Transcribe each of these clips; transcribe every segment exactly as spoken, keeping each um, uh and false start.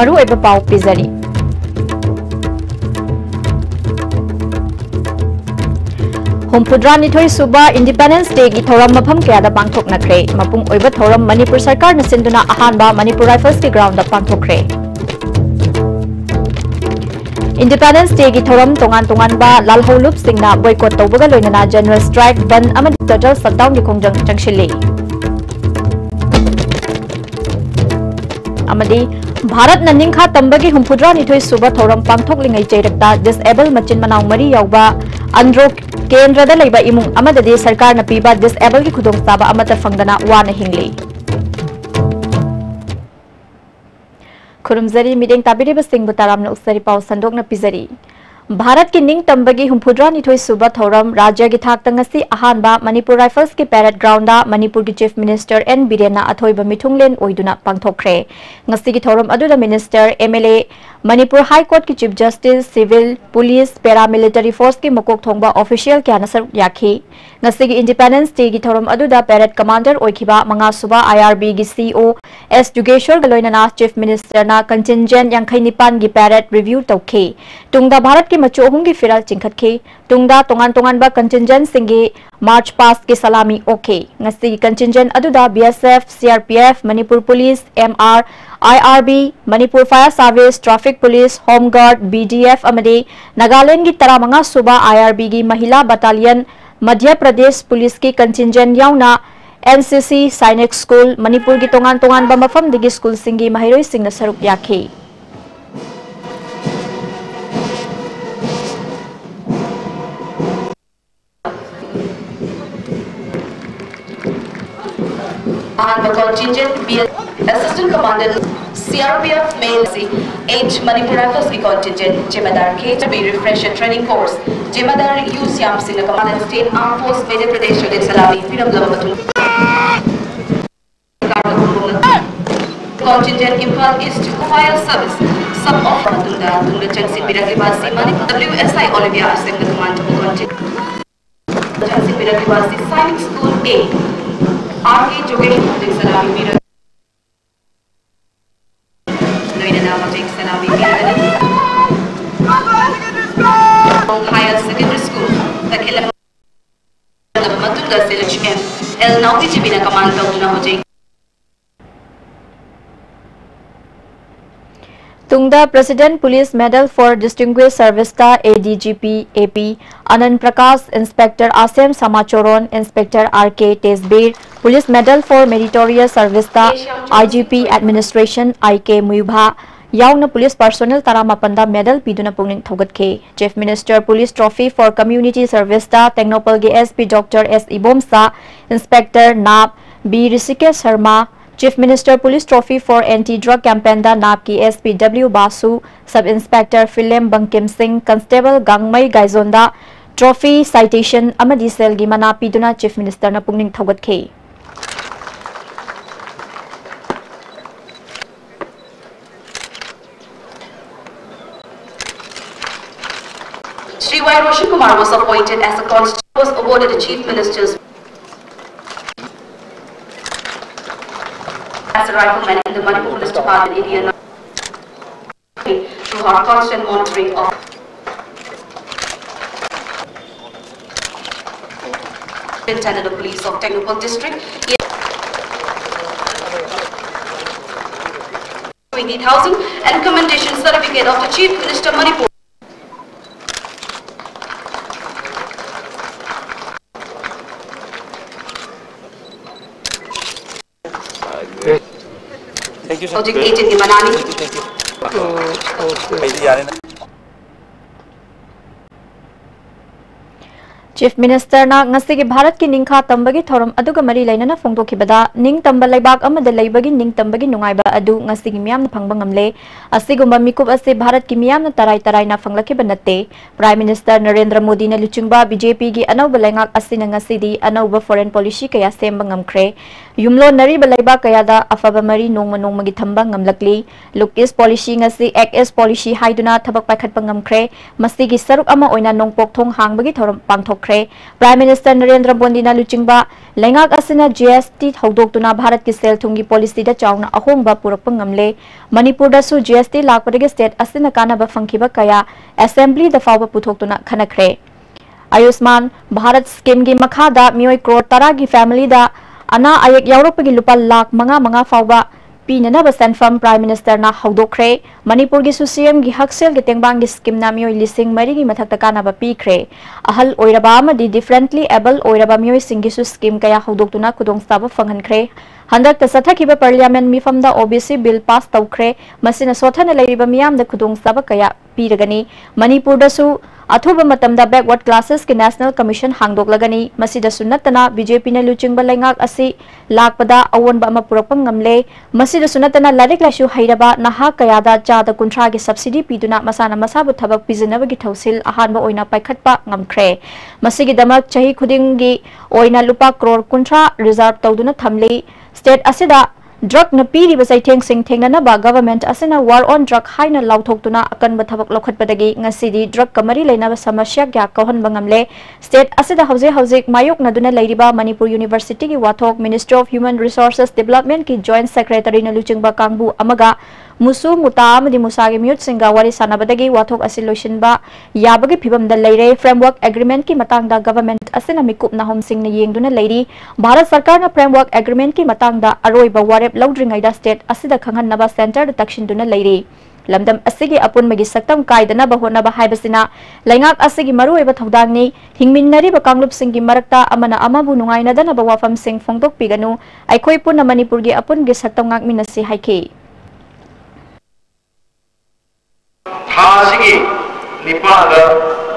ꯃꯔꯨꯑꯣꯏꯕ ꯄꯥꯎ ꯄꯤꯖꯔꯤ꯫ ꯍꯨꯝꯐꯨꯇꯔꯥꯅꯤꯊꯣꯏ ꯁꯨꯕ Independence Day ꯒꯤ ꯊꯧꯔꯝ ꯃꯐꯝ ꯀꯌꯥꯗ ꯄꯥꯡꯊꯣꯛꯅꯈ꯭ꯔꯦ꯫ ꯃꯄꯨꯡ ꯑꯣꯏꯕ ꯊꯧꯔꯝ ꯃꯅꯤꯄꯨꯔ ꯁꯔꯀꯥꯔꯅ ꯁꯤꯟꯗꯨꯅ ꯑꯍꯥꯟꯕ ꯃꯅꯤꯄꯨꯔ ꯔꯥꯏꯐꯜꯁꯀꯤ ꯒ꯭ꯔꯥꯎꯟꯗ ꯄꯥꯡꯊꯣꯛꯈ꯭ꯔꯦ꯫ Independence Day ꯒꯤ ꯊꯧꯔꯝ ꯇꯣꯉꯥꯟ ꯇꯣꯉꯥꯟꯕ ꯂꯥꯜꯍꯧꯂꯨꯞꯁꯤꯡꯅ boycott ꯇꯧꯕꯒ ꯂꯣꯏꯅꯅ general strike, ꯕꯟꯗ ꯑꯃꯗꯤ total shutdown ꯒꯤ ꯈꯣꯡꯖꯪ ꯆꯪꯁꯤꯜꯂꯤ꯫ ꯑꯃꯗꯤ ꯚꯥꯔꯠꯅ ꯅꯤꯡꯈꯥ ꯇꯝꯕꯒꯤ ꯍꯨꯝꯐꯨꯇꯔꯥꯅꯤꯊꯣꯏ ꯁꯨꯕ ꯊꯧꯔꯝ ꯄꯥꯡꯊꯣꯛꯂꯤꯉꯩ ꯆꯩꯔꯛꯇ disable ꯃꯆꯤꯟ ꯃꯅꯥꯎ ꯃꯔꯤ ꯌꯥꯎꯕ ꯑꯟꯗ꯭ꯔꯣ ꯀꯦꯟꯗ꯭ꯔꯗ ꯂꯩꯕ ꯏꯃꯨꯡ ꯑꯃꯗꯗꯤ ꯁꯔꯀꯥꯔꯅ ꯄꯤꯕ disable ꯒꯤ ꯈꯨꯗꯣꯡꯆꯥꯕ ꯑꯃꯠꯇ ꯐꯪꯗꯅ ꯋꯥꯅ ꯍꯤꯡꯂꯤ꯫ ꯈꯨꯔꯨꯝꯖꯔꯤ, ꯃꯤꯠꯌꯦꯡ ꯇꯥꯕꯤꯔꯤꯕꯁꯤꯡꯕꯨ ꯇꯔꯥꯝꯅ ꯑꯣꯛꯆꯔꯤ꯫ ꯄꯥꯎ ꯁꯟꯗꯣꯛꯅ ꯄꯤꯖꯔꯤ꯫ ꯚꯥꯔꯠꯀꯤ ꯅꯤꯡꯇꯝꯕꯒꯤ ꯍꯨꯝꯐꯨꯇꯔꯥꯅꯤꯊꯣꯏ ꯁꯨꯕ ꯊꯧꯔꯝ ꯔꯥꯖ꯭ꯌꯒꯤ ꯊꯥꯛꯇ ꯉꯁꯤ ꯑꯍꯥꯟꯕ ꯃꯅꯤꯄꯨꯔ ꯔꯥꯏꯐꯜꯁꯀꯤ parade ground ꯗ ꯃꯅꯤꯄꯨꯔꯒꯤ Chief Minister ꯑꯦꯟ ꯕꯤꯔꯦꯟꯅ ꯑꯊꯣꯏꯕ ꯃꯤꯊꯨꯡꯂꯦꯟ ꯑꯣꯏꯗꯨꯅ ꯄꯥꯡꯊꯣꯛꯈ꯭ꯔꯦ꯫ ꯉꯁꯤꯒꯤ ꯊꯧꯔꯝ ꯑꯗꯨꯗ minister, MLA, Manipur High Court ꯀꯤ Chief Justice, civil, police, paramilitary force ꯀꯤ ꯃꯀꯣꯛ ꯊꯣꯡꯕ official ꯀꯌꯥꯅ ꯁꯔꯨꯛ ꯌꯥꯈꯤ꯫ ꯉꯁꯤꯒꯤ Independence Day ꯒꯤ ꯊꯧꯔꯝ ꯑꯗꯨꯗ parade commander ꯑꯣꯏꯈꯤꯕ ꯃꯉꯥ ꯁꯨꯕ IRB ꯒꯤ CO ꯑꯦꯁ ꯖꯨꯒꯦꯁ꯭ꯋꯔꯒ ꯂꯣꯏꯅꯅ Chief Minister ꯅ contingent ꯌꯥꯡꯈꯩ ꯅꯤꯄꯥꯟꯒꯤ parade review ꯇꯧꯈꯤ꯫ ꯇꯨꯡꯗ ꯚꯥꯔꯠꯀꯤ ꯃꯆꯨ ꯑꯍꯨꯝꯒꯤ ꯐꯤꯔꯥꯜ ꯆꯤꯡꯈꯠꯈꯤ꯫ ꯇꯨꯡꯗ ꯇꯣꯉꯥꯟ ꯇꯣꯉꯥꯟꯕ contingent ꯁꯤꯡꯒꯤ march past ꯀꯤ ꯁꯂꯥꯃꯤ ꯑꯣꯛꯈꯤ꯫ ꯉꯁꯤꯒꯤ contingent ꯑꯗꯨꯗ BSF, CRPF, Manipur Police, MR, IRB, Manipur Fire Service, Traffic Police, Home Guard, BDF ꯑꯃꯗꯤ ꯅꯥꯒꯥꯂꯦꯟꯗꯒꯤ ꯇꯔꯥꯃꯉꯥ ꯁꯨꯕ IRB ꯒꯤ ꯃꯍꯤꯂꯥ battalion, ꯃꯙ꯭ꯌ ꯄ꯭ꯔꯗꯦꯁ ꯄꯨꯂꯤꯁꯀꯤ contingent ꯌꯥꯎꯅ NCC, Sainik School, ꯃꯅꯤꯄꯨꯔꯒꯤ ꯇꯣꯉꯥꯟ ꯇꯣꯉꯥꯟꯕ ꯃꯐꯝꯗꯒꯤ school ꯁꯤꯡꯒꯤ ꯃꯍꯩꯔꯣꯏꯁꯤꯡꯅ ꯁꯔꯨꯛ ꯌꯥꯈꯤ꯫ ꯑꯍꯥꯟꯕ contingent B S Assistant Commandant C R P F Male C H Manipur Rifles ꯀꯤ contingent Jemadar K to be refresher training course Jemadar U Shyam ꯁꯤꯡꯅ Commandant State Armed Force Madhya Pradesh ꯁꯂꯥꯃꯤ ꯄꯤꯔꯝꯂꯕ ꯃꯇꯨꯡ contingent Imphal East to Fire Service sub of ꯃꯇꯨꯡꯗ ꯇꯨꯡꯗ ꯆꯪꯁꯤꯟꯕꯤꯔꯛꯂꯤꯕ ꯑꯁꯤ Manipur W S I Olivia ꯑꯁꯦꯡꯕ ꯇꯣꯉꯥꯟ ꯇꯣꯉꯥꯟꯕ contingent ꯆꯪꯁꯤꯟꯕꯤꯔꯛꯂꯤꯕ ꯑꯁꯤ Sainik School A R K ꯖꯣꯒꯦꯁ꯭ꯋꯔ ꯁꯂꯥꯃꯤ ꯄꯤꯔ ꯂꯣꯏꯅꯅ ꯑꯁꯤ ꯂꯛꯁꯃꯤ ꯑꯦꯜ ꯅꯥꯎꯕꯤꯖꯤꯕꯤꯅ ꯀꯃꯥꯟ ꯇꯧꯗꯨꯅ ꯍꯧꯖꯤꯛ꯫ ꯇꯨꯡꯗ President Police Medal for Distinguished Service ꯇ A D G P A P ꯑꯅꯟ Prakash, Inspector ꯑꯥꯁꯦꯝ ꯁꯃꯥꯆꯣꯔꯣꯟ, Inspector R K ꯇꯦꯖꯕꯤꯔ, Police Medal for Meritorious Service ꯇ I G P Administration I K Muivah ꯌꯥꯎꯅ police personnel ꯇꯔꯥꯃꯥꯄꯟꯗ medal ꯄꯤꯗꯨꯅ ꯄꯨꯛꯅꯤꯡ ꯊꯧꯒꯠꯈꯤ꯫ Chief Minister Police Trophy for Community Service ꯇ ꯇꯦꯡꯅꯧꯄꯜꯒꯤ S P Doctor S Ibomcha, Inspector ꯅꯥꯞ B Rishikesh Sharma, Chief Minister Police Trophy for Anti Drug Campaign ꯗ ꯅꯥꯞꯀꯤ S P W Basu, Sub Inspector Filem Bangkim Singh, Constable ꯒꯥꯡꯃꯩ ꯒꯥꯏꯖꯣꯟꯗ trophy, citation ꯑꯃꯗꯤ ꯁꯦꯜꯒꯤ ꯃꯅꯥ ꯄꯤꯗꯨꯅ Chief Minister ꯅ ꯄꯨꯛꯅꯤꯡ ꯊꯧꯒꯠꯈꯤ꯫ Shri Y Roshan Kumar was appointed as a const-, was awarded the Chief Minister's as a rifleman in the Manipur Police Department, India, through her constant monitoring of Superintendent of Police of Tengnoupal District, twenty thousand, and Commendation Certificate of the Chief Minister Manipur. Thank you, sir. ꯍꯧꯖꯤꯛ agent ꯀꯤ ꯃꯅꯥꯅꯤ꯫ Thank you, thank you. ꯑꯩꯗꯤ ꯌꯥꯔꯦ꯫ Chief Minister ꯅ ꯉꯁꯤꯒꯤ ꯚꯥꯔꯠꯀꯤ ꯅꯤꯡꯈꯥ ꯇꯝꯕꯒꯤ ꯊꯧꯔꯝ ꯑꯗꯨꯒ ꯃꯔꯤ ꯂꯩꯅꯅ ꯐꯣꯡꯗꯣꯛꯈꯤꯕꯗ, ꯅꯤꯡꯇꯝꯕ ꯂꯩꯕꯥꯛ ꯑꯃꯗ ꯂꯩꯕꯒꯤ ꯅꯤꯡꯇꯝꯕꯒꯤ ꯅꯨꯡꯉꯥꯏꯕ ꯑꯗꯨ ꯉꯁꯤꯒꯤ ꯃꯤꯌꯥꯝꯅ ꯐꯪꯕ ꯉꯝꯂꯦ꯫ ꯑꯁꯤꯒꯨꯝꯕ ꯃꯤꯀꯨꯞ ꯑꯁꯤ ꯚꯥꯔꯠꯀꯤ ꯃꯤꯌꯥꯝꯅ ꯇꯔꯥꯏ ꯇꯔꯥꯏꯅ ꯐꯪꯂꯛꯈꯤꯕ ꯅꯠꯇꯦ꯫ Prime Minister ꯅꯔꯦꯟꯗ꯭ꯔ ꯃꯣꯗꯤꯅ ꯂꯨꯆꯤꯡꯕ B J P ꯒꯤ ꯑꯅꯧꯕ ꯂꯩꯉꯥꯛ ꯑꯁꯤꯅ ꯉꯁꯤꯗꯤ ꯑꯅꯧꯕ foreign policy ꯀꯌꯥ ꯁꯦꯝꯕ ꯉꯝꯈ꯭ꯔꯦ꯫ ꯌꯨꯝꯂꯣꯟꯅꯔꯤꯕ ꯂꯩꯕꯥꯛ ꯀꯌꯥꯗ ꯑꯐꯕ ꯃꯔꯤ ꯅꯣꯡꯃ ꯅꯣꯡꯃꯒꯤ ꯊꯝꯕ ꯉꯝꯂꯛꯂꯤ꯫ Look East policy ꯉꯁꯤ Act East policy ꯍꯥꯏꯗꯨꯅ ꯊꯕꯛ ꯄꯥꯏꯈꯠꯄ ꯉꯝꯈ꯭ꯔꯦ꯫ ꯃꯁꯤꯒꯤ ꯁꯔꯨꯛ ꯑꯃ ꯑꯣꯏꯅ ꯅꯣꯡꯄꯣꯛ ꯊꯣꯡ ꯍꯥꯡꯕꯒꯤ ꯊꯧꯔꯝ ꯄꯥꯡꯊꯣꯛꯈ꯭ꯔꯦ꯫ Prime Minister ꯅꯔꯦꯟꯗ꯭ꯔ ꯃꯣꯗꯤꯅ ꯂꯨꯆꯤꯡꯕ ꯂꯩꯉꯥꯛ ꯑꯁꯤꯅ G S T ꯍꯧꯗꯣꯛꯇꯨꯅ ꯚꯥꯔꯠꯀꯤ ꯁꯦꯜ ꯊꯨꯝꯒꯤ policy ꯗ ꯆꯥꯎꯅ ꯑꯍꯣꯡꯕ ꯄꯨꯔꯛꯄ ꯉꯝꯂꯦ꯫ ꯃꯅꯤꯄꯨꯔꯗꯁꯨ G S T ꯂꯥꯛꯄꯗꯒꯤ state ꯑꯁꯤꯅ ꯀꯥꯟꯅꯕ ꯐꯪꯈꯤꯕ ꯀꯌꯥ Assembly ꯗ ꯐꯥꯎꯕ ꯄꯨꯊꯣꯛꯇꯨꯅ ꯈꯟꯅꯈ꯭ꯔꯦ꯫ ꯑꯌꯨꯁꯃꯥꯟ ꯚꯥꯔꯠ ꯁ꯭ꯀꯤꯝꯒꯤ ꯃꯈꯥꯗ ꯃꯤꯑꯣꯏ ꯀ꯭ꯔꯣꯔ ꯇꯔꯥꯒꯤ ꯐꯦꯃꯤꯂꯤꯗ ꯑꯅꯥ ꯑꯌꯦꯛ ꯌꯥꯎꯔꯛꯄꯒꯤ ꯂꯨꯄꯥ ꯂꯥꯈ ꯃꯉꯥ ꯃꯉꯥ ꯐꯥꯎꯕ ꯄꯤꯅꯅꯕ ꯁꯦꯟꯐꯝ Prime Ministerꯅ ꯍꯧꯗꯣꯛꯈ꯭ꯔꯦ꯫ ꯃꯅꯤꯄꯨꯔꯒꯤꯁꯨ CMꯒꯤ ꯍꯛꯁꯦꯜꯒꯤ ꯇꯦꯡꯕꯥꯡꯒꯤ ꯁ꯭ꯀꯤꯝꯅ ꯃꯤꯑꯣꯏ ꯂꯤꯁꯤꯡ ꯃꯔꯤꯒꯤ ꯃꯊꯛꯇ ꯀꯥꯟꯅꯕ ꯄꯤꯈ꯭ꯔꯦ꯫ ꯑꯍꯜ ꯑꯣꯏꯔꯕ ꯑꯃꯗꯤ differently able ꯑꯣꯏꯔꯕ ꯃꯤꯑꯣꯏꯁꯤꯡꯒꯤꯁꯨ ꯁ꯭ꯀꯤꯝ ꯀꯌꯥ ꯍꯧꯗꯣꯛꯇꯨꯅ ꯈꯨꯗꯣꯡꯆꯥꯕ ꯐꯪꯍꯟꯈ꯭ꯔꯦ꯫ ꯍꯟꯗꯛꯇ ꯆꯠꯊꯈꯤꯕ Parliament ꯃꯤꯐꯝꯗ OBC Bill pass ꯇꯧꯈ꯭ꯔꯦ꯫ ꯃꯁꯤꯅ ꯁꯣꯠꯊꯅ ꯂꯩꯔꯤꯕ ꯃꯤꯌꯥꯝꯗ ꯈꯨꯗꯣꯡꯆꯥꯕ ꯀꯌꯥ ꯄꯤꯔꯒꯅꯤ꯫ ꯃꯅꯤꯄꯨꯔꯗꯁꯨ ꯑꯊꯨꯕ ꯃꯇꯝꯗ backward classesꯀꯤ National Commission ꯍꯥꯡꯗꯣꯛꯂꯒꯅꯤ꯫ ꯃꯁꯤꯗꯁꯨ ꯅꯠꯇꯅ BJPꯅ ꯂꯨꯆꯤꯡꯕ ꯂꯩꯉꯥꯛ ꯑꯁꯤ ꯂꯥꯛꯄꯗ ꯑꯑꯣꯟꯕ ꯑꯃ ꯄꯨꯔꯛꯄ ꯉꯝꯂꯦ꯫ ꯃꯁꯤꯗꯁꯨ ꯅꯠꯇꯅ ꯂꯥꯏꯔꯤꯛ ꯂꯥꯏꯁꯨ ꯍꯩꯔꯕ ꯅꯍꯥ ꯀꯌꯥꯗ ꯆꯥꯗ ꯀꯨꯟꯊ꯭ꯔꯥꯒꯤ subsidy ꯄꯤꯗꯨꯅ ꯃꯁꯥꯅ ꯃꯁꯥꯕꯨ ꯊꯕꯛ ꯄꯤꯖꯅꯕꯒꯤ ꯊꯧꯁꯤꯜ ꯑꯍꯥꯟꯕ ꯑꯣꯏꯅ ꯄꯥꯏꯈꯠꯄ ꯉꯝꯈ꯭ꯔꯦ꯫ ꯃꯁꯤꯒꯤꯗꯃꯛ ꯆꯍꯤ ꯈꯨꯗꯤꯡꯒꯤ ꯑꯣꯏꯅ ꯂꯨꯄꯥ ꯀ꯭ꯔꯣꯔ ꯀꯨꯟꯊ꯭ꯔꯥ reserve ꯇꯧꯗꯨꯅ ꯊꯝꯂꯤ꯫ State ꯑꯁꯤꯗ drugꯅ ꯄꯤꯔꯤꯕ ꯆꯩꯊꯦꯡꯁꯤꯡ ꯊꯦꯡꯅꯅꯕ government ꯑꯁꯤꯅ War on Drug ꯍꯥꯏꯅ ꯂꯥꯎꯊꯣꯛꯇꯨꯅ ꯑꯀꯟꯕ ꯊꯕꯛ ꯂꯧꯈꯠꯄꯗꯒꯤ ꯉꯁꯤꯗꯤ drugꯀ ꯃꯔꯤ ꯂꯩꯅꯕ ꯁꯃꯁ꯭ꯌꯥ ꯀꯌꯥ ꯀꯧꯍꯟꯕ ꯉꯝꯂꯦ꯫ State ꯑꯁꯤꯗ ꯍꯧꯖꯤꯛ ꯍꯧꯖꯤꯛ ꯃꯥꯌꯣꯛꯅꯗꯨꯅ ꯂꯩꯔꯤꯕ ꯃꯅꯤꯄꯨꯔ Universityꯒꯤ ꯋꯥꯊꯣꯛ Ministry of Human Resources Developmentꯀꯤ Joint Secretaryꯅ ꯂꯨꯆꯤꯡꯕ ꯀꯥꯡꯕꯨ ꯑꯃꯒ ꯃꯨꯁꯨ, ꯃꯨꯇꯥ ꯑꯃꯗꯤ ꯃꯨꯁꯥꯒꯤ ꯃꯤꯍꯨꯠꯁꯤꯡꯒ ꯋꯥꯔꯤ ꯁꯥꯟꯅꯕꯗꯒꯤ ꯋꯥꯊꯣꯛ ꯑꯁꯤ ꯂꯣꯏꯁꯤꯟꯕ ꯌꯥꯕꯒꯤ ꯐꯤꯚꯝꯗ ꯂꯩꯔꯦ꯫ Framework Agreementꯀꯤ ꯃꯇꯥꯡꯗ government ꯑꯁꯤꯅ ꯃꯤꯀꯨꯞ ꯅꯥꯍꯨꯝꯁꯤꯡꯅ ꯌꯦꯡꯗꯨꯅ ꯂꯩꯔꯤ꯫ ꯚꯥꯔꯠ ꯁꯔꯀꯥꯔꯅ Framework Agreementꯀꯤ ꯃꯇꯥꯡꯗ ꯑꯔꯣꯏꯕ ꯋꯥꯔꯦꯞ ꯂꯧꯗ꯭ꯔꯤꯉꯩꯗ state ꯑꯁꯤꯗ ꯈꯪꯍꯟꯅꯕ centreꯗ ꯇꯛꯁꯤꯟꯗꯨꯅ ꯂꯩꯔꯤ꯫ ꯂꯝꯗꯝ ꯑꯁꯤꯒꯤ ꯑꯄꯨꯟꯕꯒꯤ ꯁꯛꯇꯝ ꯀꯥꯏꯗꯅꯕ ꯍꯣꯠꯅꯕ ꯍꯥꯏꯕꯁꯤꯅ ꯂꯩꯉꯥꯛ ꯑꯁꯤꯒꯤ ꯃꯔꯨꯑꯣꯏꯕ ꯊꯧꯗꯥꯡꯅꯤ꯫ ꯍꯤꯡꯃꯤꯟꯅꯔꯤꯕ ꯀꯥꯡꯂꯨꯞꯁꯤꯡꯒꯤ ꯃꯔꯛꯇ ꯑꯃꯅ ꯑꯃꯕꯨ ꯅꯨꯡꯉꯥꯏꯅꯗꯅꯕ ꯋꯥꯐꯝꯁꯤꯡ ꯐꯣꯡꯗꯣꯛꯄꯤꯒꯅꯨ꯫ ꯑꯩꯈꯣꯏ ꯄꯨꯟꯅ ꯃꯅꯤꯄꯨꯔꯒꯤ ꯑꯄꯨꯟꯒꯤ ꯁꯛꯇꯝ ꯉꯥꯛꯃꯤꯟꯅꯁꯤ ꯍꯥꯏꯈꯤ꯫ ꯊꯥ ꯑꯁꯤꯒꯤ ꯅꯤꯄꯥꯟꯗ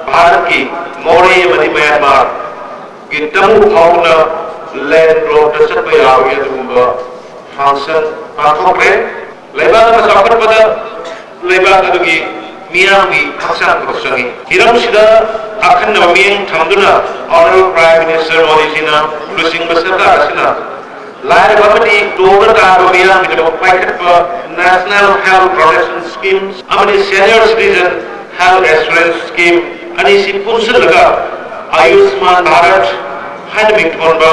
ꯚꯥꯔꯠꯀꯤ ꯃꯣꯔꯦ ꯑꯃꯗꯤ ꯃ꯭ꯌꯥꯟꯃꯥꯔꯒꯤ ꯇꯃꯨ ꯐꯥꯎꯗꯨꯅ land roadꯇ ꯆꯠꯄ ꯌꯥꯕꯒꯤ ꯑꯗꯨꯒꯨꯝꯕ function ꯄꯥꯡꯊꯣꯛꯈ꯭ꯔꯦ꯫ ꯂꯩꯕꯥꯛ ꯑꯃ ꯆꯥꯎꯈꯠꯄꯗ ꯂꯩꯕꯥꯛ ꯑꯗꯨꯒꯤ ꯃꯤꯌꯥꯝꯒꯤ ꯍꯛꯆꯥꯡ ꯈꯨꯗꯣꯡ ꯆꯪꯏ꯫ ꯍꯤꯔꯝꯁꯤꯗ ꯑꯈꯟꯅꯕ ꯃꯤꯠꯌꯦꯡ ꯊꯝꯗꯨꯅ Honourable Prime Minister ꯃꯣꯗꯤꯖꯤꯅ ꯂꯨꯆꯤꯡꯕ ꯁꯔꯀꯥꯔ ꯑꯁꯤꯅ ꯂꯥꯏꯔꯕ ꯑꯃꯗꯤ ꯇꯣꯜꯂ ꯇꯥꯔꯕ ꯃꯤꯌꯥꯝꯒꯤꯗꯃꯛ ꯄꯥꯏꯈꯠꯄ National Health Protection Scheme ꯑꯃꯗꯤ Senior Citizen Health Assurance Scheme ꯑꯅꯤꯁꯤ ꯄꯨꯟꯁꯤꯜꯂꯒ Ayushman Bharat ꯍꯥꯏꯅ ꯃꯤꯡꯊꯣꯟꯕ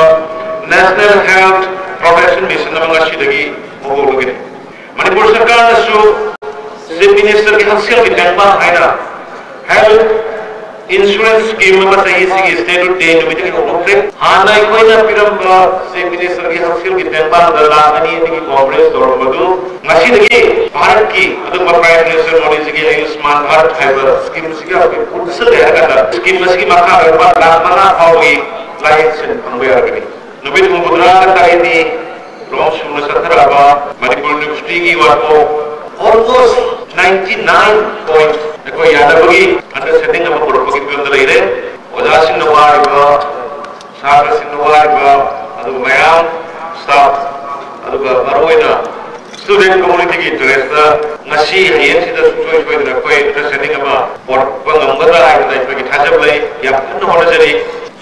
National Health Protection Mission ꯑꯃ ꯉꯁꯤꯗꯒꯤ ꯍꯧꯗꯣꯛꯂꯒꯅꯤ꯫ ꯃꯅꯤꯄꯨꯔ ꯁꯔꯀꯥꯔꯅꯁꯨ Chief Ministerꯒꯤ ꯍꯛꯁꯦꯜꯒꯤ ꯇꯦꯡꯕꯥꯡ ꯍꯥꯏꯅ Health Insurance scheme ꯑꯃ ꯆꯍꯤꯁꯤꯒꯤ Statehood Day ꯅꯨꯃꯤꯠꯇꯒꯤ ꯍꯧꯗꯣꯛꯈ꯭ꯔꯦ꯫ ꯍꯥꯟꯅ ꯑꯩꯈꯣꯏꯅ ꯄꯤꯔꯝꯕ Chief Ministerꯒꯤ ꯍꯛꯁꯦꯜꯒꯤ ꯇꯦꯡꯕꯥꯡꯗ ꯂꯥꯈ ꯑꯅꯤ ꯑꯅꯤꯒꯤ coverage ꯇꯧꯔꯝꯕꯗꯨ ꯉꯁꯤꯗꯒꯤ ꯚꯥꯔꯠꯀꯤ ꯑꯗꯨꯒꯨꯝꯕ Prime Minister ꯃꯣꯗꯤꯖꯤꯒꯤ Ayushman Bharat ꯍꯥꯏꯕ schemeꯁꯤꯒ ꯑꯩꯈꯣꯏ ꯄꯨꯟꯁꯤꯜꯂꯦ ꯍꯥꯏꯔꯀꯥꯟꯗ schemeꯁꯤꯒꯤ ꯃꯈꯥꯗ ꯂꯨꯄꯥ ꯂꯥꯈ ꯃꯉꯥ ꯐꯥꯎꯕꯒꯤ ꯂꯥꯏꯌꯦꯡꯁꯤꯟ ꯐꯪꯕ ꯌꯥꯔꯒꯅꯤ꯫ ꯅꯨꯃꯤꯠ ꯍꯨꯝꯐꯨꯇꯔꯥ ꯇꯔꯦꯠꯅꯤ ꯂꯣꯝ ꯁꯨꯅ ꯆꯠꯊꯔꯛꯑꯕ ꯃꯅꯤꯄꯨꯔ Universityꯒꯤ ꯋꯥꯊꯣꯛ almost ninety nine point ꯑꯩꯈꯣꯏ ꯌꯥꯅꯕꯒꯤ understanding ꯑꯃ ꯄꯨꯔꯛꯄꯒꯤ ꯐꯤꯕꯝꯗ ꯂꯩꯔꯦ꯫ ꯑꯣꯖꯥꯁꯤꯡꯅ ꯋꯥꯔꯤꯕ, ꯁꯥꯇ꯭ꯔꯁꯤꯡꯅ ꯋꯥꯔꯤꯕ, ꯑꯗꯨꯒ ꯃꯌꯥꯝ staff, ꯑꯗꯨꯒ ꯃꯔꯨꯑꯣꯏꯅ student communityꯒꯤ interestꯇ ꯉꯁꯤ ꯍꯌꯦꯡꯁꯤꯗ ꯁꯨꯡꯁꯣꯏ ꯁꯣꯏꯗꯅ ꯑꯩꯈꯣꯏ understanding ꯑꯃ ꯄꯨꯔꯛꯄ ꯉꯝꯒꯗ꯭ꯔꯥ ꯍꯥꯏꯕꯗ ꯑꯩꯈꯣꯏꯒꯤ ꯊꯥꯖꯕ ꯂꯩ꯫ ꯌꯥꯝ ꯀꯟꯅ ꯍꯣꯠꯅꯖꯔꯤ꯫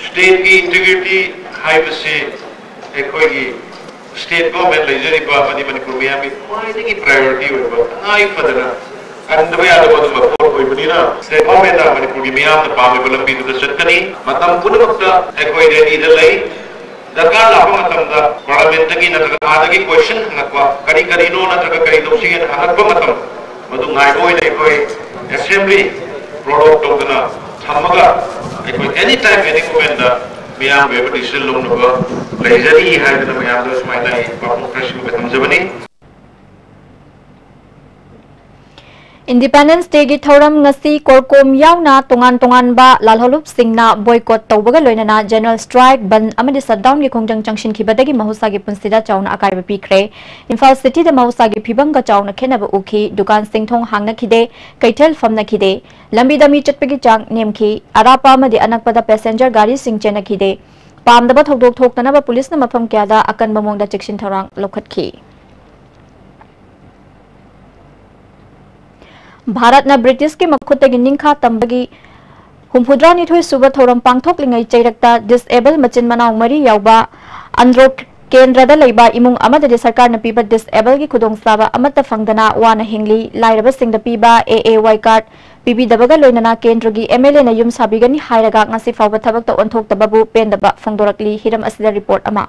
Stateꯀꯤ integrity ꯍꯥꯏꯕꯁꯤ ꯑꯩꯈꯣꯏꯒꯤ state government ꯂꯩꯖꯔꯤꯕ ꯑꯃꯗꯤ ꯃꯅꯤꯄꯨꯔ ꯃꯤꯌꯥꯝꯒꯤ ꯈ꯭ꯋꯥꯏꯗꯒꯤ priority ꯑꯣꯏꯕ ꯇꯉꯥꯏ ꯐꯗꯅ ꯀꯟꯗꯕ ꯌꯥꯗꯕ ꯑꯗꯨꯝꯕ ꯄꯣꯠ ꯑꯣꯏꯕꯅꯤꯅ state governmentꯅ ꯃꯅꯤꯄꯨꯔꯒꯤ ꯃꯤꯌꯥꯝꯅ ꯄꯥꯝꯃꯤꯕ ꯂꯝꯕꯤꯗꯨꯗ ꯆꯠꯀꯅꯤ꯫ ꯃꯇꯝ ꯄꯨꯝꯅꯃꯛꯇ ꯑꯩꯈꯣꯏ readyꯗ ꯂꯩ꯫ ꯗꯔꯀꯥꯔ ꯂꯥꯛꯄ ꯃꯇꯝꯗ parliamentꯇꯒꯤ ꯅꯠꯇ꯭ꯔꯒ ꯑꯥꯗꯒꯤ question ꯍꯪꯉꯛꯄ, ꯀꯔꯤ ꯀꯔꯤꯅꯣ ꯅꯠꯇ꯭ꯔꯒ ꯀꯔꯤ ꯇꯧꯁꯤꯒꯦꯅ ꯍꯪꯉꯛꯄ ꯃꯇꯝ ꯃꯗꯨ ꯉꯥꯏꯕ ꯑꯣꯏꯅ ꯑꯩꯈꯣꯏ assembly prorogue ꯇꯧꯗꯅ ꯊꯝꯃꯒ ꯑꯩꯈꯣꯏ any time any momentꯗ ꯃꯤꯌꯥꯝꯒꯤ ꯑꯣꯏꯕ decision ꯂꯧꯅꯕ ꯂꯩꯖꯔꯤ ꯍꯥꯏꯗꯅ ꯃꯌꯥꯝꯗ ꯁꯨꯃꯥꯏꯅ ꯑꯩ ꯋꯥꯐꯝ ꯈꯔ ꯁꯤꯒꯨꯝꯕ ꯊꯝꯖꯕꯅꯤ꯫ Independence Dayꯒꯤ ꯊꯧꯔꯝ ꯉꯁꯤ ꯀꯣꯔꯀꯣꯝ ꯌꯥꯎꯅ ꯇꯣꯉꯥꯟ ꯇꯣꯉꯥꯟꯕ ꯂꯥꯜꯍꯧꯂꯨꯞꯁꯤꯡꯅ boycott ꯇꯧꯕꯒ ꯂꯣꯏꯅꯅ general strike, ꯕꯟꯗ ꯑꯃꯗꯤ shutdownꯒꯤ ꯈꯣꯡꯖꯪ ꯆꯪꯁꯤꯟꯈꯤꯕꯗꯒꯤ ꯃꯍꯧꯁꯥꯒꯤ ꯄꯨꯟꯁꯤꯗ ꯆꯥꯎꯅ ꯑꯀꯥꯏꯕ ꯄꯤꯈ꯭ꯔꯦ꯫ ꯏꯝꯐꯥꯜ cityꯗ ꯃꯍꯧꯁꯥꯒꯤ ꯐꯤꯕꯝꯒ ꯆꯥꯎꯅ ꯈꯦꯠꯅꯕ ꯎꯈꯤ꯫ ꯗꯨꯀꯥꯟꯁꯤꯡ ꯊꯣꯡ ꯍꯥꯡꯅꯈꯤꯗꯦ, ꯀꯩꯊꯦꯜ ꯐꯝꯅꯈꯤꯗꯦ꯫ ꯂꯝꯕꯤꯗ ꯃꯤ ꯆꯠꯄꯒꯤ ꯆꯥꯡ ꯅꯦꯝꯈꯤ꯫ ꯑꯔꯥꯞꯄ ꯑꯃꯗꯤ ꯑꯅꯛꯄꯗ passenger ꯒꯥꯔꯤꯁꯤꯡ ꯆꯦꯟꯅꯈꯤꯗꯦ꯫ ꯄꯥꯝꯗꯕ ꯊꯧꯗꯣꯛ ꯊꯣꯛꯇꯅꯕ ꯄꯨꯂꯤꯁꯅ ꯃꯐꯝ ꯀꯌꯥꯗ ꯑꯀꯟꯕ ꯃꯑꯣꯡꯗ ꯆꯦꯛꯁꯤꯟ ꯊꯧꯔꯥꯡ ꯂꯧꯈꯠꯈꯤ꯫ ꯚꯥꯔꯠꯅ ꯕ꯭ꯔꯤꯇꯤꯁꯀꯤ ꯃꯈꯨꯠꯇꯒꯤ ꯅꯤꯡꯈꯥ ꯇꯝꯕꯒꯤ ꯍꯨꯝꯐꯨꯇꯔꯥꯅꯤꯊꯣꯏ ꯁꯨꯕ ꯊꯧꯔꯝ ꯄꯥꯡꯊꯣꯛꯂꯤꯉꯩ ꯆꯩꯔꯛꯇ disable ꯃꯆꯤꯟ ꯃꯅꯥꯎ ꯃꯔꯤ ꯌꯥꯎꯕ ꯑꯟꯗ꯭ꯔꯣ ꯀꯦꯟꯗ꯭ꯔꯗ ꯂꯩꯕ ꯏꯃꯨꯡ ꯑꯃꯗꯗꯤ ꯁꯔꯀꯥꯔꯅ ꯄꯤꯕ disableꯒꯤ ꯈꯨꯗꯣꯡꯆꯥꯕ ꯑꯃꯠꯇ ꯐꯪꯗꯅ ꯋꯥꯅ ꯍꯤꯡꯂꯤ꯫ ꯂꯥꯏꯔꯕꯁꯤꯡꯗ ꯄꯤꯕ A A Y card ꯄꯤꯕꯤꯗꯕꯒ ꯂꯣꯏꯅꯅ ꯀꯦꯟꯗ꯭ꯔꯒꯤ M L Aꯅ ꯌꯨꯝ ꯁꯥꯕꯤꯒꯅꯤ ꯍꯥꯏꯔꯒ ꯉꯁꯤ ꯐꯥꯎꯕ ꯊꯕꯛꯇ ꯑꯣꯟꯊꯣꯛꯇꯕꯕꯨ ꯄꯦꯟꯗꯕ ꯐꯣꯡꯗꯣꯔꯛꯂꯤ꯫ ꯍꯤꯔꯝ ꯑꯁꯤꯗ report ꯑꯃ꯫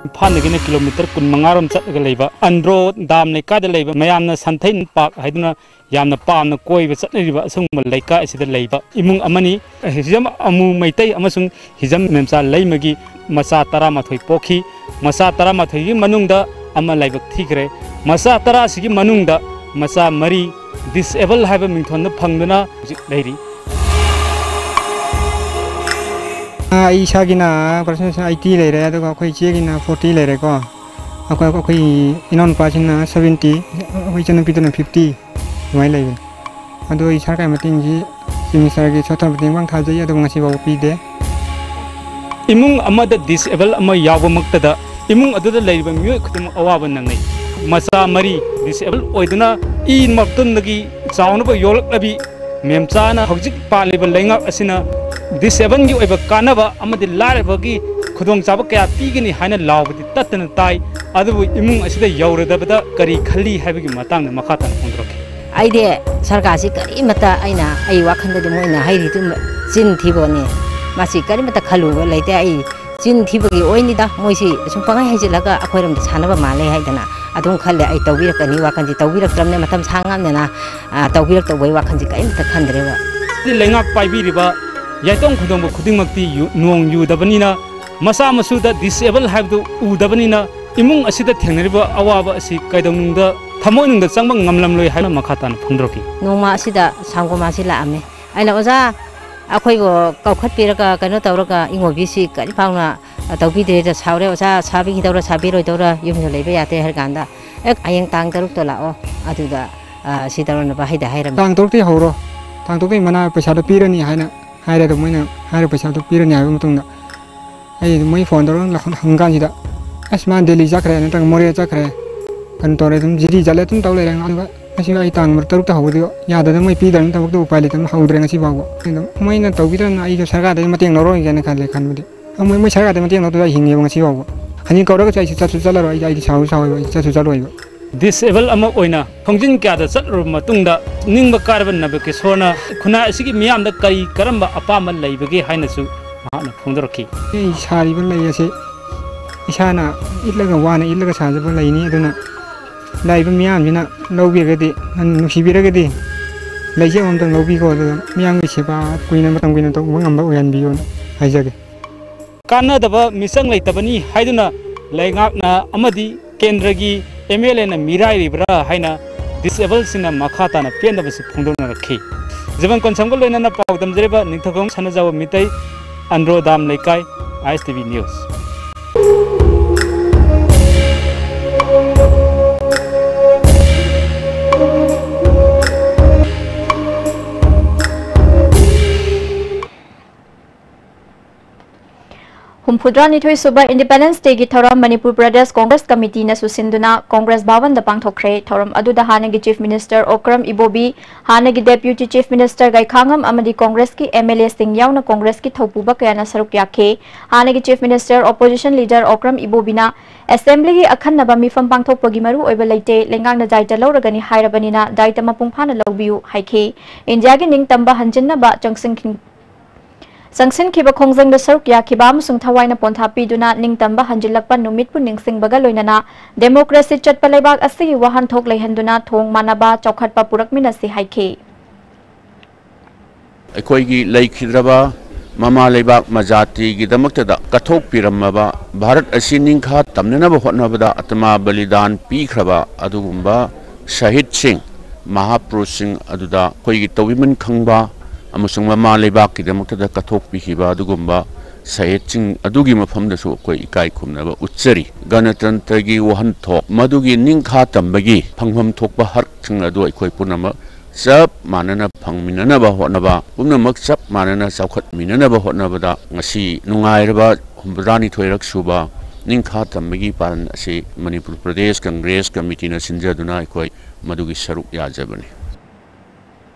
ꯏꯝꯐꯥꯜꯗꯒꯤꯅ ꯀꯤꯂꯣꯃꯤꯇꯔ ꯀꯨꯟꯃꯉꯥ ꯔꯣꯝ ꯆꯠꯂꯒ ꯂꯩꯕ ꯑꯟꯗ꯭ꯔꯣ ꯗꯥꯝ ꯂꯩꯀꯥꯏꯗ ꯂꯩꯕ ꯃꯌꯥꯝꯅ ꯁꯟꯊꯩ ꯄꯥꯛ ꯍꯥꯏꯗꯨꯅ ꯌꯥꯝꯅ ꯄꯥꯝꯅ ꯀꯣꯏꯕ ꯆꯠꯅꯔꯤꯕ ꯑꯁꯤꯒꯨꯝꯕ ꯂꯩꯀꯥꯏ ꯑꯁꯤꯗ ꯂꯩꯕ ꯏꯃꯨꯡ ꯑꯃꯅꯤ꯫ ꯍꯤꯖꯝ ꯑꯃꯨ ꯃꯩꯇꯩ ꯑꯃꯁꯨꯡ ꯍꯤꯖꯝ ꯃꯦꯝꯆꯥ ꯂꯩꯃꯒꯤ ꯃꯆꯥ ꯇꯔꯥꯃꯥꯊꯣꯏ ꯄꯣꯛꯈꯤ꯫ ꯃꯆꯥ ꯇꯔꯥꯃꯥꯊꯣꯏꯒꯤ ꯃꯅꯨꯡꯗ ꯑꯃ ꯂꯥꯏꯕꯛ ꯊꯤꯈ꯭ꯔꯦ꯫ ꯃꯆꯥ ꯇꯔꯥꯁꯤꯒꯤ ꯃꯅꯨꯡꯗ ꯃꯆꯥ ꯃꯔꯤ ꯗꯤꯁꯑꯦꯕꯜ ꯍꯥꯏꯕ ꯃꯤꯡꯊꯣꯟꯗ ꯐꯪꯗꯨꯅ ꯍꯧꯖꯤꯛ ꯂꯩꯔꯤ꯫ ꯑꯩ ꯏꯁꯥꯒꯤꯅ ꯄꯥꯔꯁꯦꯟꯇꯦꯖ ꯑꯩꯠꯇꯤ ꯂꯩꯔꯦ, ꯑꯗꯨꯒ ꯑꯩꯈꯣꯏ ꯏꯆꯦꯒꯤꯅ ꯐꯣꯔꯇꯤ ꯂꯩꯔꯦꯀꯣ꯫ ꯑꯩꯈꯣꯏ, ꯑꯩꯈꯣꯏ ꯏꯅꯥꯎꯅꯨꯄꯥꯁꯤꯅ ꯁꯕꯦꯟꯇꯤ, ꯑꯩꯈꯣꯏ ꯏꯆꯟꯅꯨꯄꯤꯗꯨꯅ ꯐꯤꯐꯇꯤ, ꯑꯗꯨꯃꯥꯏꯅ ꯂꯩꯕꯅꯤ꯫ ꯑꯗꯣ ꯑꯩ ꯁꯔꯀꯥꯔꯒꯤ ꯃꯇꯦꯡꯁꯤ, ꯆꯤꯐ ꯃꯤꯅꯤꯁꯇꯔꯒꯤ ꯁꯣꯔꯠ ꯇꯔꯝ ꯃꯇꯦꯡ ꯄꯥꯡ ꯊꯥꯖꯩ, ꯑꯗꯨꯕꯨ ꯉꯁꯤ ꯐꯥꯎꯕ ꯄꯤꯗꯦ꯫ ꯏꯃꯨꯡ ꯑꯃꯗ ꯗꯤꯁꯑꯦꯕꯜ ꯑꯃ ꯌꯥꯎꯕꯃꯛꯇꯗ ꯏꯃꯨꯡ ꯑꯗꯨꯗ ꯂꯩꯔꯤꯕ ꯃꯤꯑꯣꯏ ꯈꯨꯗꯤꯡꯃꯛ ꯑꯋꯥꯕ ꯅꯪꯅꯩ꯫ ꯃꯆꯥ ꯃꯔꯤ ꯗꯤꯁꯑꯦꯕꯜ ꯑꯣꯏꯗꯨꯅ ꯏ ꯃꯇꯨꯡꯗꯒꯤ ꯆꯥꯎꯅꯕ ꯌꯣꯛꯂꯛꯂꯕꯤ ꯃꯦꯝꯆꯥꯅ ꯍꯧꯖꯤꯛ ꯄꯥꯜꯂꯤꯕ ꯂꯩꯉꯥꯛ ꯑꯁꯤꯅ ꯗꯤꯁꯑꯦꯕꯜꯒꯤ ꯑꯣꯏꯕ ꯀꯥꯟꯅꯕ ꯑꯃꯗꯤ ꯂꯥꯏꯔꯕꯒꯤ ꯈꯨꯗꯣꯡꯆꯥꯕ ꯀꯌꯥ ꯄꯤꯒꯅꯤ ꯍꯥꯏꯅ ꯂꯥꯎꯕꯗꯤ ꯇꯠꯇꯅ ꯇꯥꯏ꯫ ꯑꯗꯨꯕꯨ ꯏꯃꯨꯡ ꯑꯁꯤꯗ ꯌꯧꯔꯗꯕꯗ ꯀꯔꯤ ꯈꯜꯂꯤ ꯍꯥꯏꯕꯒꯤ ꯃꯇꯥꯡꯗ ꯃꯈꯥ ꯇꯥꯅ ꯐꯣꯡꯗꯣꯔꯛꯈꯤ꯫ ꯑꯩꯗꯤ ꯁꯔꯀꯥꯔꯁꯤ ꯀꯔꯤꯃꯠꯇ, ꯑꯩꯅ, ꯑꯩ ꯋꯥꯈꯜꯗꯗꯤ ꯃꯣꯏꯅ ꯍꯥꯏꯔꯤꯗꯨ ꯆꯤꯟ ꯊꯤꯕꯅꯤ꯫ ꯃꯁꯤ ꯀꯔꯤꯃꯠꯇ ꯈꯜꯂꯨꯕ ꯂꯩꯇꯦ꯫ ꯑꯩ ꯆꯤꯟ ꯊꯤꯕꯒꯤ ꯑꯣꯏꯅꯤꯗ, ꯃꯣꯏꯁꯤ ꯁꯨꯝ ꯄꯪꯍꯥꯏ ꯍꯥꯏꯖꯤꯜꯂꯒ ꯑꯩꯈꯣꯏꯔꯣꯝꯗ ꯁꯥꯟꯅꯕ ꯃꯥꯜꯂꯦ ꯍꯥꯏꯗꯅ ꯑꯗꯨꯝ ꯈꯜꯂꯦ꯫ ꯑꯩ ꯇꯧꯕꯤꯔꯛꯀꯅꯤ ꯋꯥꯈꯜꯁꯤ ꯇꯧꯕꯤꯔꯛꯇ꯭ꯔꯕꯅꯤꯅ, ꯃꯇꯝ ꯁꯥꯡꯉꯕꯅꯤꯅ, ꯑ, ꯇꯧꯕꯤꯔꯛꯇꯧꯕꯒꯤ ꯋꯥꯈꯜꯁꯤ ꯀꯔꯤꯃꯠꯇ ꯈꯟꯗ꯭ꯔꯦꯕ꯫ ꯂꯩꯉꯥꯛ ꯄꯥꯏꯕꯤꯔꯤꯕ ꯌꯥꯏꯇꯣꯡ ꯈꯨꯗꯣꯡꯕ ꯈꯨꯗꯤꯡꯃꯛꯇꯤ ꯌꯨ-, ꯅꯣꯡ ꯌꯨꯗꯕꯅꯤꯅ, ꯃꯆꯥ ꯃꯁꯨꯗ ꯗꯤꯁꯑꯦꯕꯜ ꯍꯥꯏꯕꯗꯨ ꯎꯗꯕꯅꯤꯅ, ꯏꯃꯨꯡ ꯑꯁꯤꯗ ꯊꯦꯡꯅꯔꯤꯕ ꯑꯋꯥꯕ ꯑꯁꯤ ꯀꯩꯗꯧꯅꯨꯡꯗ ꯊꯃꯣꯏꯅꯨꯡꯗ ꯆꯪꯕ ꯉꯝꯂꯝꯂꯣꯏ ꯍꯥꯏꯅ ꯃꯈꯥ ꯇꯥꯅ ꯐꯣꯡꯗꯣꯔꯛꯈꯤ꯫ ꯅꯣꯡꯃ ꯑꯁꯤꯗ ꯁꯪꯒꯣꯝ ꯑꯁꯤ ꯂꯥꯛꯑꯝꯃꯦ꯫ ꯑꯩꯅ, "ꯑꯣꯖꯥ, ꯑꯩꯈꯣꯏꯕꯨ ꯀꯧꯈꯠꯄꯤꯔꯒ ꯀꯩꯅꯣ ꯇꯧꯔꯒ ꯏꯉꯣꯕꯤꯁꯤ ꯀꯔꯤ ꯐꯥꯎꯅ ꯇꯧꯕꯤꯗ꯭ꯔꯦꯗ ꯁꯥꯎꯔꯦ꯫ ꯑꯣꯖꯥ, ꯁꯥꯕꯤꯒꯗꯧꯔꯥ ꯁꯥꯕꯤꯔꯣꯏꯗꯧꯔꯥ ꯌꯨꯝꯗ ꯂꯩꯕ ꯌꯥꯗꯦ" ꯍꯥꯏꯔ ꯀꯥꯟꯗ, "ꯑꯦ, ꯍꯌꯦꯡ ꯇꯥꯡ ꯇꯔꯨꯛꯇ ꯂꯥꯛꯑꯣ, ꯑꯗꯨꯗ, ꯑ, ꯁꯤ ꯇꯧꯔꯅꯕ" ꯍꯥꯏꯗ ꯍꯥꯏꯔꯝꯃꯦ꯫ "ꯇꯥꯡ ꯇꯔꯨꯛꯇꯒꯤ ꯍꯧꯔꯣ, ꯇꯥꯡ ꯇꯔꯨꯛꯇꯒꯤ ꯃꯅꯥ ꯄꯩꯁꯥꯗꯣ ꯄꯤꯔꯅꯤ" ꯍꯥꯏꯅ ꯍꯥꯏꯔꯦ꯫ ꯑꯗꯣ ꯃꯣꯏꯅ ꯍꯥꯏꯔꯤꯕ ꯄꯩꯁꯥꯗꯣ ꯄꯤꯔꯅꯤ ꯍꯥꯏꯕ ꯃꯇꯨꯡꯗ, ꯑꯩ ꯃꯣꯏ ꯐꯣꯟ ꯇꯧꯔꯒ ꯍꯪ-, ꯍꯪꯀꯥꯟꯁꯤꯗ, "ꯑꯁ, ꯃꯥ ꯗꯦꯜꯂꯤ ꯆꯠꯈ꯭ꯔꯦ, ꯅꯠꯇ꯭ꯔꯒ ꯃꯣꯔꯦ ꯆꯠꯈ꯭ꯔꯦ, ꯀꯩꯅꯣ ꯇꯧꯔꯦ, ꯑꯗꯨꯝ ꯖꯤꯔꯤ ꯆꯠꯂꯦ", ꯑꯗꯨꯝ ꯇꯧ ꯂꯩꯔꯦ꯫ ꯑꯗꯨꯒ ꯉꯁꯤ ꯑꯩ ꯇꯥꯡ ꯇꯔꯨꯛꯇ ꯍꯧꯕꯗꯣ ꯌꯥꯗꯗꯅ ꯃꯣꯏ ꯄꯤꯗ꯭ꯔꯕꯅꯤꯅ ꯊꯕꯛꯇꯣ ꯎꯄꯥꯏ ꯂꯩꯇꯗꯅ ꯍꯧꯗ꯭ꯔꯦ ꯉꯁꯤ ꯐꯥꯎꯕ꯫ ꯑꯗꯨꯝ ꯃꯣꯏꯅ ꯇꯧꯕꯤꯗ꯭ꯔꯕꯅꯤꯅ ꯑꯩꯁꯨ ꯁꯔꯀꯥꯔꯗꯒꯤ ꯃꯇꯦꯡ ꯂꯧꯔꯣꯏꯒꯦꯅ ꯈꯜꯂꯦ ꯈꯟꯕꯗꯤ꯫ ꯃꯣꯏ, ꯃꯣꯏ ꯁꯔꯀꯥꯔꯗꯒꯤ ꯃꯇꯦꯡ ꯂꯧꯗꯕ ꯑꯩ ꯍꯤꯡꯉꯦꯕ ꯉꯁꯤ ꯐꯥꯎꯕ꯫ ꯍꯧꯖꯤꯛ ꯀꯧꯔꯒꯁꯨ ꯑꯩꯁꯨ ꯆꯠꯁꯨ ꯆꯠꯂꯔꯣꯏ, ꯑꯩ, ꯑꯩꯗꯤ ꯁꯥꯎꯁꯨ ꯁꯥꯎꯋꯦꯕ, ꯑꯩ ꯆꯠꯁꯨ ꯆꯠꯂꯣꯏꯕ꯫ ꯗꯤꯁꯑꯦꯕꯜ ꯑꯃ ꯑꯣꯏꯅ ꯈꯣꯡꯖꯤꯟ ꯀꯌꯥꯗ ꯆꯠꯂꯨꯔꯕ ꯃꯇꯨꯡꯗ ꯅꯤꯡꯕ ꯀꯥꯏꯔꯕ ꯅꯕꯀꯤꯁꯣꯔꯅ ꯈꯨꯟꯅꯥꯏ ꯑꯁꯤꯒꯤ ꯃꯤꯌꯥꯝꯗ ꯀꯔꯤ ꯀꯔꯝꯕ ꯑꯄꯥꯝꯕ ꯂꯩꯕꯒꯦ ꯍꯥꯏꯅꯁꯨ ꯃꯍꯥꯛꯅ ꯐꯣꯡꯗꯣꯔꯛꯈꯤ꯫ ꯑꯩ ꯁꯥꯔꯤꯕ ꯂꯩ ꯑꯁꯤ ꯏꯁꯥꯅ ꯏꯠꯂꯒ, ꯋꯥꯅ ꯏꯠꯂꯒ ꯁꯥꯖꯕ ꯂꯩꯅꯤ꯫ ꯑꯗꯨꯅ ꯂꯥꯛꯏꯕ ꯃꯤꯌꯥꯝꯁꯤꯅ ꯂꯧꯕꯤꯔꯒꯗꯤ, ꯅꯨꯡꯁꯤꯕꯤꯔꯒꯗꯤ, ꯂꯩꯁꯦ ꯑꯃꯃꯝꯇꯪ ꯂꯧꯕꯤꯈꯣ, ꯑꯗꯨꯒ ꯃꯤꯌꯥꯝꯒꯤ ꯁꯦꯕꯥ ꯀꯨꯏꯅ, ꯃꯇꯝ ꯀꯨꯏꯅ ꯇꯧꯕ ꯉꯝꯕ ꯑꯣꯏꯍꯟꯕꯤꯌꯣꯅ ꯍꯥꯏꯖꯒꯦ꯫ ꯀꯥꯟꯅꯗꯕ ꯃꯤꯆꯪ ꯂꯩꯇꯕꯅꯤ ꯍꯥꯏꯗꯨꯅ ꯂꯩꯉꯥꯛꯅ ꯑꯃꯗꯤ ꯀꯦꯟꯗ꯭ꯔꯒꯤ ꯑꯦꯝ ꯑꯦꯜ ꯑꯦꯅ ꯃꯤꯔꯥꯏꯔꯤꯕ꯭ꯔꯥ ꯍꯥꯏꯅ ꯗꯤꯁꯑꯦꯕꯜꯁꯤꯡꯅ ꯃꯈꯥ ꯇꯥꯅ ꯄꯦꯟꯗꯕꯁꯤ ꯐꯣꯡꯗꯣꯛꯅꯔꯛꯈꯤ꯫ ꯖꯤꯕꯟ ꯀꯣꯟꯁꯝꯒ ꯂꯣꯏꯅꯅ ꯄꯥꯎ ꯗꯝꯖꯔꯤꯕ ꯅꯤꯡꯊꯧꯈꯣꯡ ꯁꯅꯥꯖꯥꯎꯕ ꯃꯤꯇꯩ, ꯑꯟꯗ꯭ꯔꯣ ꯗꯥꯝ ꯂꯩꯀꯥꯏ, ꯑꯥꯏ ꯑꯦꯁ ꯇꯤ ꯚꯤ ꯅ꯭ꯌꯨꯁ꯫ ꯍꯨꯝꯐꯨꯇꯔꯥꯅꯤꯊꯣꯏ ꯁꯨꯕ ꯏꯟꯗꯤꯄꯦꯟꯗꯦꯟꯁ ꯗꯦꯒꯤ ꯊꯧꯔꯝ ꯃꯅꯤꯄꯨꯔ ꯄ꯭ꯔꯗꯦꯁ ꯀꯣꯡꯒ꯭ꯔꯦꯁ ꯀꯃꯤꯇꯤꯅ ꯁꯨꯁꯤꯟꯗꯨꯅ ꯀꯣꯡꯒ꯭ꯔꯦꯁ ꯚꯥꯋꯟꯗ ꯄꯥꯡꯊꯣꯛꯈ꯭ꯔꯦ꯫ ꯊꯧꯔꯝ ꯑꯗꯨꯗ ꯍꯥꯟꯅꯒꯤ ꯆꯤꯐ ꯃꯤꯅꯤꯁꯇꯔ ꯑꯣꯀ꯭ꯔꯝ ꯏꯕꯣꯕꯤ, ꯍꯥꯟꯅꯒꯤ ꯗꯦꯄ꯭ꯌꯨꯇꯤ ꯆꯤꯐ ꯃꯤꯅꯤꯁꯇꯔ ꯒꯥꯏꯈꯥꯉꯝ ꯑꯃꯗꯤ ꯀꯣꯡꯒ꯭ꯔꯦꯁꯀꯤ ꯑꯦꯝ ꯑꯦꯜ ꯑꯦꯁꯤꯡ ꯌꯥꯎꯅ ꯀꯣꯡꯒ꯭ꯔꯦꯁꯀꯤ ꯊꯧꯄꯨꯕ ꯀꯌꯥꯅ ꯁꯔꯨꯛ ꯌꯥꯈꯤ꯫ ꯍꯥꯟꯅꯒꯤ chief minister, opposition leader Okram ꯏꯕꯣꯕꯤꯅ ꯑꯦꯁꯦꯝꯕ꯭ꯂꯤꯒꯤ ꯑꯈꯟꯅꯕ ꯃꯤꯐꯝ ꯄꯥꯡꯊꯣꯛꯄꯒꯤ ꯃꯔꯨꯑꯣꯏꯕ ꯂꯩꯇꯦ, ꯂꯩꯉꯥꯛꯅ ꯗꯥꯏꯇ ꯂꯧꯔꯒꯅꯤ ꯍꯥꯏꯔꯕꯅꯤꯅ ꯗꯥꯏꯇ ꯃꯄꯨꯡ ꯐꯥꯅ ꯂꯧꯕꯤꯌꯨ ꯍꯥꯏꯈꯤ꯫ ꯏꯟꯗꯤꯌꯥꯒꯤ ꯅꯤꯡꯇꯝꯕ ꯍꯟꯖꯤꯟꯅꯕ ꯆꯪꯁꯤꯟꯈꯤ-, ꯆꯪꯁꯤꯟꯈꯤꯕ ꯈꯣꯡꯖꯪꯗ ꯁꯔꯨꯛ ꯌꯥꯈꯤꯕ ꯑꯃꯁꯨꯡ ꯊꯋꯥꯏꯅ ꯄꯣꯟꯊꯥ ꯄꯤꯗꯨꯅ ꯅꯤꯡꯇꯝꯕ ꯍꯟꯖꯤꯜꯂꯛꯄ ꯅꯨꯃꯤꯠꯄꯨ ꯅꯤꯡꯁꯤꯡꯕꯒ ꯂꯣꯏꯅꯅ ꯗꯦꯃꯣꯀ꯭ꯔꯦꯁꯤ ꯆꯠꯄ ꯂꯩꯕꯥꯛ ꯑꯁꯤꯒꯤ ꯋꯥꯍꯟꯊꯣꯛ ꯂꯩꯍꯟꯗꯨꯅ ꯊꯣꯡ ꯃꯥꯟꯅꯕ ꯆꯥꯎꯈꯠꯄ ꯄꯨꯔꯛꯃꯤꯟꯅꯁꯤ ꯍꯥꯏꯈꯤ꯫ ꯑꯩꯈꯣꯏꯒꯤ ꯂꯩꯈꯤꯗ꯭ꯔꯕ ꯃꯃꯥ ꯂꯩꯕꯥꯛ ꯃꯖꯥꯇꯤꯒꯤꯗꯃꯛꯇꯗ ꯀꯠꯊꯣꯛꯄꯤꯔꯝꯃꯕ, ꯚꯥꯔꯠ ꯑꯁꯤ ꯅꯤꯡꯈꯥ ꯇꯝꯅꯅꯕ ꯍꯣꯠꯅꯕꯗ ꯑꯇꯃꯥ ꯕꯂꯤꯗꯥꯟ ꯄꯤꯈ꯭ꯔꯕ ꯑꯗꯨꯒꯨꯝꯕ ꯁꯍꯤꯗꯁꯤꯡ, ꯃꯍꯥꯄꯨꯔꯨꯁꯁꯤꯡ ꯑꯗꯨꯗ ꯑꯩꯈꯣꯏꯒꯤ ꯇꯧꯕꯤꯃꯟ ꯈꯪꯕ ꯑꯃꯁꯨꯡ ꯃꯃꯥ ꯂꯩꯕꯥꯛꯀꯤꯗꯃꯛꯇꯗ ꯀꯠꯊꯣꯛꯄꯤꯈꯤꯕ ꯑꯗꯨꯒꯨꯝꯕ ꯁꯍꯤꯗꯁꯤꯡ ꯑꯗꯨꯒꯤ ꯃꯐꯝꯗꯁꯨ ꯑꯩꯈꯣꯏ ꯏꯀꯥꯏ ꯈꯨꯝꯅꯕ ꯎꯠꯆꯔꯤ꯫ ꯒꯅꯇꯟꯇ꯭ꯔꯒꯤ ꯋꯥꯍꯟꯊꯣꯛ ꯃꯗꯨꯒꯤ ꯅꯤꯡꯈꯥ ꯇꯝꯕꯒꯤ ꯐꯪꯐꯝ ꯊꯣꯛꯄ ꯍꯛꯁꯤꯡ ꯑꯗꯨ ꯑꯩꯈꯣꯏ ꯄꯨꯝꯅꯃꯛ ꯆꯞ ꯃꯥꯟꯅꯅ ꯐꯪꯃꯤꯟꯅꯅꯕ ꯍꯣꯠꯅꯕ, ꯄꯨꯝꯅꯃꯛ ꯆꯞ ꯃꯥꯟꯅꯅ ꯆꯥꯎꯈꯠꯃꯤꯟꯅꯅꯕ ꯍꯣꯠꯅꯕꯗ ꯉꯁꯤ ꯅꯨꯡꯉꯥꯏꯔꯕ ꯍꯨꯝꯐꯨꯇꯔꯥꯅꯤꯊꯣꯏꯔꯛ ꯁꯨꯕ ꯅꯤꯡꯈꯥ ꯇꯝꯕꯒꯤ ꯄꯥꯂꯟ ꯑꯁꯤ ꯃꯅꯤꯄꯨꯔ ꯄ꯭ꯔꯗꯦꯁ ꯀꯪꯒ꯭ꯔꯦꯁ ꯀꯃꯤꯇꯤꯅ ꯁꯤꯟꯖꯗꯨꯅ ꯑꯩꯈꯣꯏ ꯃꯗꯨꯒꯤ ꯁꯔꯨꯛ ꯌꯥꯖꯕꯅꯤ꯫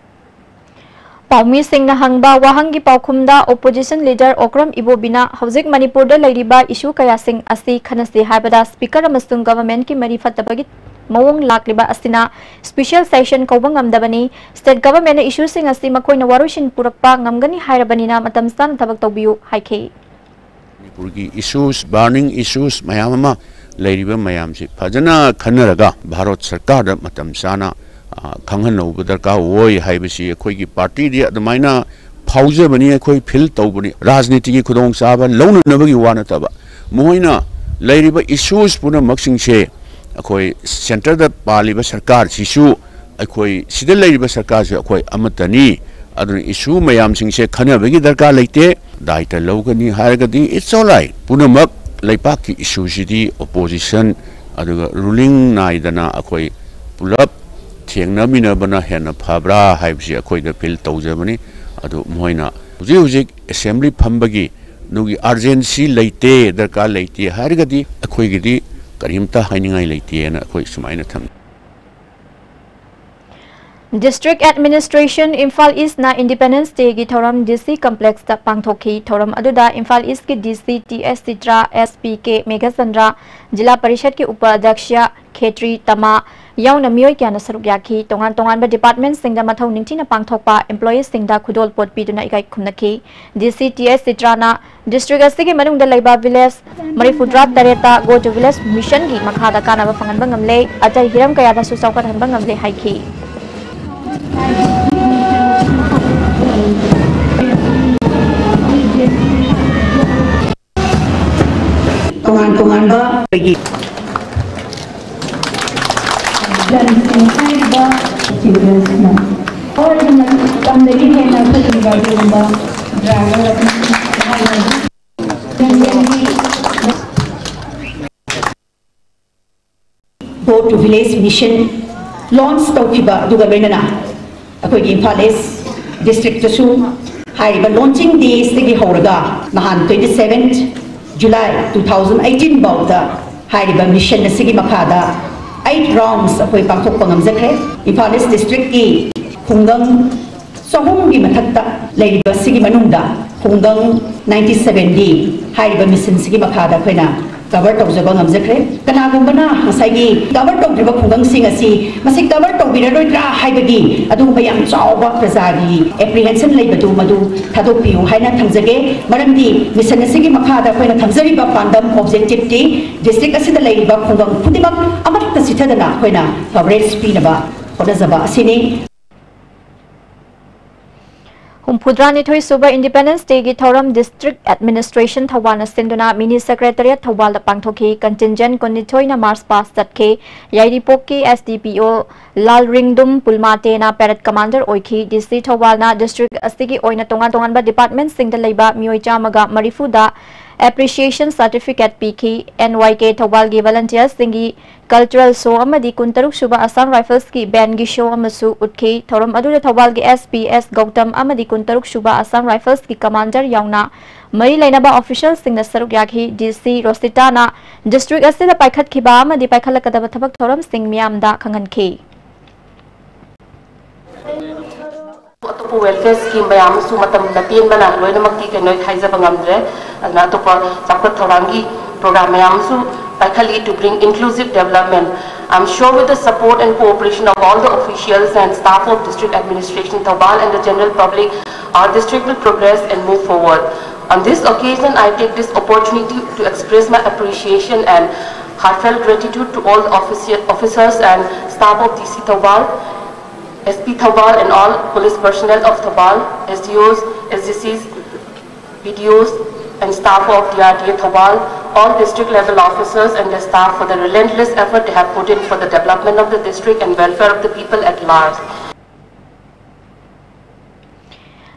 ꯄꯥꯎꯃꯤꯁꯤꯡꯅ ꯍꯪꯕ ꯋꯥꯍꯪꯒꯤ ꯄꯥꯎꯈꯨꯝꯗ ꯑꯣꯄꯣꯖꯤꯁꯟ ꯂꯤꯗꯔ ꯑꯣꯀ꯭ꯔꯝ ꯏꯕꯣꯕꯤꯅ ꯍꯧꯖꯤꯛ ꯃꯅꯤꯄꯨꯔꯗ ꯂꯩꯔꯤꯕ ꯏꯁꯨ ꯀꯌꯥꯁꯤꯡ ꯑꯁꯤ ꯈꯟꯅꯁꯤ ꯍꯥꯏꯕꯗ ꯁ꯭ꯄꯤꯀꯔ ꯑꯃꯁꯨꯡ ꯒꯚꯔꯟꯃꯦꯟꯠꯀꯤ ꯃꯔꯤ ꯐꯠꯇꯕꯒꯤ ꯃꯑꯣꯡ ꯂꯥꯛꯂꯤꯕ ꯑꯁꯤꯅ ꯁ꯭ꯄꯤꯁꯦꯜ ꯁꯦꯁꯟ ꯀꯧꯕ ꯉꯝꯗꯕꯅꯤ꯫ ꯁ꯭ꯇꯦꯠ ꯒꯚꯔꯟꯃꯦꯟꯠꯅ ꯏꯁꯨꯁꯤꯡ ꯑꯁꯤ ꯃꯈꯣꯏꯅ ꯋꯥꯔꯣꯏꯁꯤꯟ ꯄꯨꯔꯛꯄ ꯉꯝꯒꯅꯤ ꯍꯥꯏꯔꯕꯅꯤꯅ ꯃꯇꯝ ꯆꯥꯅ ꯊꯕꯛ ꯇꯧꯕꯤꯌꯨ ꯍꯥꯏꯈꯤ꯫ ꯃꯅꯤꯄꯨꯔꯒꯤ issues, burning issues ꯃꯌꯥꯝ ꯑꯃ ꯂꯩꯔꯤꯕ ꯃꯌꯥꯝꯁꯤ ꯐꯖꯅ ꯈꯟꯅꯔꯒ ꯚꯥꯔꯠ ꯁꯔꯀꯥꯔꯗ ꯃꯇꯝ ꯆꯥꯅ, ꯑ, ꯈꯪꯍꯟꯍꯧꯕ ꯗꯔꯀꯥꯔ ꯑꯣꯏ ꯍꯥꯏꯕꯁꯤ ꯑꯩꯈꯣꯏꯒꯤ ꯄꯥꯔꯇꯤꯗꯤ ꯑꯗꯨꯃꯥꯏꯅ ꯐꯥꯎꯖꯕꯅꯤ, ꯑꯩꯈꯣꯏ feel ꯇꯧꯕꯅꯤ꯫ ꯔꯥꯖꯅꯤꯇꯤꯒꯤ ꯈꯨꯗꯣꯡꯆꯥꯕ ꯂꯧꯅꯅꯕꯒꯤ ꯋꯥ ꯅꯠꯇꯕ, ꯃꯈꯣꯏꯅ ꯂꯩꯔꯤꯕ issues ꯄꯨꯝꯅꯃꯛꯁꯤꯡꯁꯦ ꯑꯩꯈꯣꯏ centreꯗ ꯄꯥꯜꯂꯤꯕ ꯁꯔꯀꯥꯔꯁꯤꯁꯨ, ꯑꯩꯈꯣꯏ ꯁꯤꯗ ꯂꯩꯔꯤꯕ ꯁꯔꯀꯥꯔꯁꯨ ꯑꯩꯈꯣꯏ ꯑꯃꯠꯇꯅꯤ꯫ ꯑꯗꯨꯅ issue ꯃꯌꯥꯝꯁꯤꯡꯁꯦ ꯈꯟꯅꯕꯒꯤ ꯗꯔꯀꯥꯔ ꯂꯩꯇꯦ꯫ ꯗꯥꯏꯇ ꯂꯧꯒꯅꯤ ꯍꯥꯏꯔꯒꯗꯤ it's alright꯫ ꯄꯨꯝꯅꯃꯛ ꯂꯩꯕꯥꯛꯀꯤ issueꯁꯤꯗꯤ opposition ꯑꯗꯨꯒ ruling ꯅꯥꯏꯗꯅ ꯑꯩꯈꯣꯏ ꯄꯨꯂꯞ ꯊꯦꯡꯅꯃꯤꯟꯅꯕꯅ ꯍꯦꯟꯅ ꯐꯕ꯭ꯔꯥ ꯍꯥꯏꯕꯁꯤ ꯑꯩꯈꯣꯏꯗ feel ꯇꯧꯖꯕꯅꯤ꯫ ꯑꯗꯨ ꯃꯈꯣꯏꯅ ꯍꯧꯖꯤꯛ ꯍꯧꯖꯤꯛ assembly ꯐꯝꯕꯒꯤ ꯑꯗꯨꯒꯤ urgency ꯂꯩꯇꯦ, ꯗꯔꯀꯥꯔ ꯂꯩꯇꯦ ꯍꯥꯏꯔꯒꯗꯤ ꯑꯩꯈꯣꯏꯒꯤꯗꯤ ꯀꯔꯤꯝꯇ ꯍꯥꯏꯅꯤꯡꯉꯥꯏ ꯂꯩꯇꯦꯅ ꯑꯩꯈꯣꯏ ꯁꯨꯃꯥꯏꯅ ꯊꯝꯃꯤ꯫ District Administration, Imphal Eastꯅ Independence Dayꯒꯤ ꯊꯧꯔꯝ DC Complexꯇ ꯄꯥꯡꯊꯣꯛꯈꯤ꯫ ꯊꯧꯔꯝ ꯑꯗꯨꯗ ꯏꯝꯐꯥꯜ ꯏꯁꯀꯤ DC ꯇꯤ ꯑꯦꯁ ꯆꯤꯇ꯭ꯔꯥ, SP ꯀꯦ ꯃꯦꯘꯆꯟꯗ꯭ꯔ, ꯖꯤꯂꯥ ꯄꯔꯤꯁꯠꯀꯤ ꯎꯄ ꯑꯗ꯭ꯌꯛꯁ ꯈꯦꯇ꯭ꯔꯤ ꯇꯃꯥ ꯌꯥꯎꯅ ꯃꯤꯑꯣꯏ ꯀꯌꯥꯅ ꯁꯔꯨꯛ ꯌꯥꯈꯤ꯫ ꯇꯣꯉꯥꯟ ꯇꯣꯉꯥꯟꯕ departmentꯁꯤꯡꯗ ꯃꯊꯧ ꯅꯤꯡꯊꯤꯅ ꯄꯥꯡꯊꯣꯛꯄ employeesꯁꯤꯡꯗ ꯈꯨꯗꯣꯜꯄꯣꯠ ꯄꯤꯗꯨꯅ ꯏꯀꯥꯏ ꯈꯨꯝꯅꯈꯤ꯫ DC ꯇꯤ ꯑꯦꯁ ꯆꯤꯇ꯭ꯔꯥꯅ district ꯑꯁꯤꯒꯤ ꯃꯅꯨꯡꯗ ꯂꯩꯕ village ꯃꯔꯤꯐꯨꯇꯔꯥ ꯇꯔꯦꯠꯇ Go to Village Missionꯒꯤ ꯃꯈꯥꯗ ꯀꯥꯟꯅꯕ ꯐꯪꯍꯟꯕ ꯉꯝꯂꯦ, ꯑꯇꯩ ꯍꯤꯔꯝ ꯀꯌꯥꯗꯁꯨ ꯆꯥꯎꯈꯠꯍꯟꯕ ꯉꯝꯂꯦ ꯍꯥꯏꯈꯤ꯫ ꯇꯣꯉꯥꯟ ꯇꯣꯉꯥꯟꯕ ꯑꯩꯈꯣꯏꯒꯤ ꯂꯝꯁꯤꯡ ꯍꯥꯏꯔꯤꯕ materialsꯅ ꯍꯥꯏꯔꯤꯕ ꯃꯇꯝꯗꯒꯤ ꯍꯦꯟꯅ ꯐꯖꯕ ꯑꯗꯨꯒꯨꯝꯕ driver ꯑꯗꯨ ꯍꯥꯏꯔꯤꯕ Go to Village Mission launch ꯇꯧꯈꯤꯕ ꯑꯗꯨꯒ ꯂꯣꯏꯅꯅ ꯑꯩꯈꯣꯏꯒꯤ ꯏꯝꯐꯥꯜ ꯏꯁ districtꯇꯁꯨ ꯍꯥꯏꯔꯤꯕ launching daysꯇꯒꯤ ꯍꯧꯔꯒ ꯅꯍꯥꯟ twenty seventh July two thousand eighteen ꯐꯥꯎꯗ ꯍꯥꯏꯔꯤꯕ mission ꯑꯁꯤꯒꯤ ꯃꯈꯥꯗ eight rounds ꯑꯩꯈꯣꯏ ꯄꯥꯡꯊꯣꯛꯄ ꯉꯝꯖꯈ꯭ꯔꯦ꯫ ꯏꯝꯐꯥꯜ ꯏꯁ districtꯀꯤ ꯈꯨꯡꯒꯪ ꯆꯍꯨꯝꯒꯤ ꯃꯊꯛꯇ ꯂꯩꯔꯤꯕ ꯁꯤꯒꯤ ꯃꯅꯨꯡꯗ ꯈꯨꯡꯒꯪ ninety seven D ꯍꯥꯏꯔꯤꯕ mission ꯁꯤꯒꯤ ꯃꯈꯥꯗ ꯑꯩꯈꯣꯏꯅ cover ꯇꯧꯖꯕ ꯉꯝꯖꯈ꯭ꯔꯦ꯫ ꯀꯅꯥꯒꯨꯝꯕꯅ ꯉꯁꯥꯏꯒꯤ cover ꯇꯧꯗ꯭ꯔꯤꯕ ꯈꯨꯡꯒꯪꯁꯤꯡ ꯑꯁꯤ ꯃꯁꯤ cover ꯇꯧꯕꯤꯔꯔꯣꯏꯗ꯭ꯔꯥ ꯍꯥꯏꯕꯒꯤ ꯑꯗꯨꯒꯨꯝꯕ ꯌꯥꯝ ꯆꯥꯎꯕ ꯄ꯭ꯔꯖꯥꯒꯤ apprehension ꯂꯩꯕꯗꯨ ꯃꯗꯨ ꯊꯥꯗꯣꯛꯄꯤꯌꯨ ꯍꯥꯏꯅ ꯊꯝꯖꯒꯦ꯫ ꯃꯔꯝꯗꯤ mission ꯑꯁꯤꯒꯤ ꯃꯈꯥꯗ ꯑꯩꯈꯣꯏꯅ ꯊꯝꯖꯔꯤꯕ ꯄꯥꯟꯗꯝ objective ꯇꯤ district ꯑꯁꯤꯗ ꯂꯩꯔꯤꯕ ꯈꯨꯡꯒꯪ ꯈꯨꯗꯤꯡꯃꯛ ꯑꯃꯠꯇ ꯆꯤꯊꯗꯅ ꯑꯩꯈꯣꯏꯅ coverage ꯄꯤꯅꯕ ꯍꯣꯠꯅꯖꯕ ꯑꯁꯤꯅꯤ꯫ ꯍꯨꯝꯐꯨꯇꯔꯥꯅꯤꯊꯣꯏ ꯁꯨꯕ Independence Day ꯒꯤ ꯊꯧꯔꯝ District Administration ꯊꯧꯕꯥꯜꯅ ꯁꯤꯟꯗꯨꯅ Mini Secretariat ꯊꯧꯕꯥꯜꯗ ꯄꯥꯡꯊꯣꯛꯈꯤ꯫ Contingent ꯀꯨꯟꯅꯤꯊꯣꯏꯅ march past ꯆꯠꯈꯤ꯫ ꯌꯥꯏꯔꯤꯄꯣꯛꯀꯤ S D P O ꯂꯥꯜꯔꯤꯡꯗꯨꯝ ꯄꯨꯜꯃꯥꯇꯦꯅ parade commander ꯑꯣꯏꯈꯤ꯫ D C ꯊꯧꯕꯥꯜꯅ district ꯑꯁꯤꯒꯤ ꯑꯣꯏꯅ ꯇꯣꯉꯥꯟ ꯇꯣꯉꯥꯟꯕ department ꯁꯤꯡꯗ ꯂꯩꯕ ꯃꯤꯑꯣꯏ ꯆꯥꯝꯃꯒ ꯃꯔꯤꯐꯨꯗ appreciation certificate ꯄꯤꯈꯤ꯫ N Y K ꯊꯧꯕꯥꯜꯒꯤ volunteers ꯁꯤꯡꯒꯤ cultural show ꯑꯃꯗꯤ ꯀꯨꯟꯇꯔꯨꯛ ꯁꯨꯕ Assam Rifles ꯀꯤ band ꯒꯤ show ꯑꯃꯁꯨ ꯎꯠꯈꯤ꯫ ꯊꯧꯔꯝ ꯑꯗꯨꯗ ꯊꯧꯕꯥꯜꯒꯤ S P S ꯒꯧꯇꯝ ꯑꯃꯗꯤ ꯀꯨꯟꯇꯔꯨꯛ ꯁꯨꯕ Assam Rifles ꯀꯤ commander ꯌꯥꯎꯅ ꯃꯔꯤ ꯂꯩꯅꯕ official ꯁꯤꯡꯅ ꯁꯔꯨꯛ ꯌꯥꯈꯤ꯫ D C ꯔꯣꯁꯤꯇꯥꯅ district ꯑꯁꯤꯗ ꯄꯥꯏꯈꯠꯈꯤꯕ ꯑꯃꯗꯤ ꯄꯥꯏꯈꯠꯂꯛꯀꯗꯕ ꯊꯕꯛ ꯊꯧꯔꯝꯁꯤꯡ ꯃꯤꯌꯥꯝꯗ ꯈꯪꯍꯟꯈꯤ꯫ ꯑꯇꯣꯞꯄ welfare scheme ꯃꯌꯥꯝ ꯑꯃꯁꯨ ꯃꯇꯝ ꯑꯇꯦꯟꯕꯅ ꯂꯣꯏꯅꯃꯛꯇꯤ ꯀꯩꯅꯣ ꯍꯥꯏꯖꯕ ꯉꯝꯗ꯭ꯔꯦ꯫ ꯑꯗꯨꯅ ꯑꯇꯣꯞꯄ ꯆꯥꯎꯈꯠ ꯊꯧꯔꯥꯡꯒꯤ program ꯃꯌꯥꯝ ꯑꯃꯁꯨ ꯄꯥꯏꯈꯠꯂꯤ to bring inclusive development. I'm sure with the support and cooperation of all the officials and staff of District Administration Thoubal and the general public, our district will progress and move forward. On this occasion, I take this opportunity to express my appreciation and heartfelt gratitude to all the offici- officers and staff of D C Thoubal, S P Thoubal and all police personnel of Thoubal, S D Os, S D Cs, B D Os and staff of D R D A Thoubal, all district level officers and their staff for the relentless effort they have put in for the development of the district and welfare of the people at large.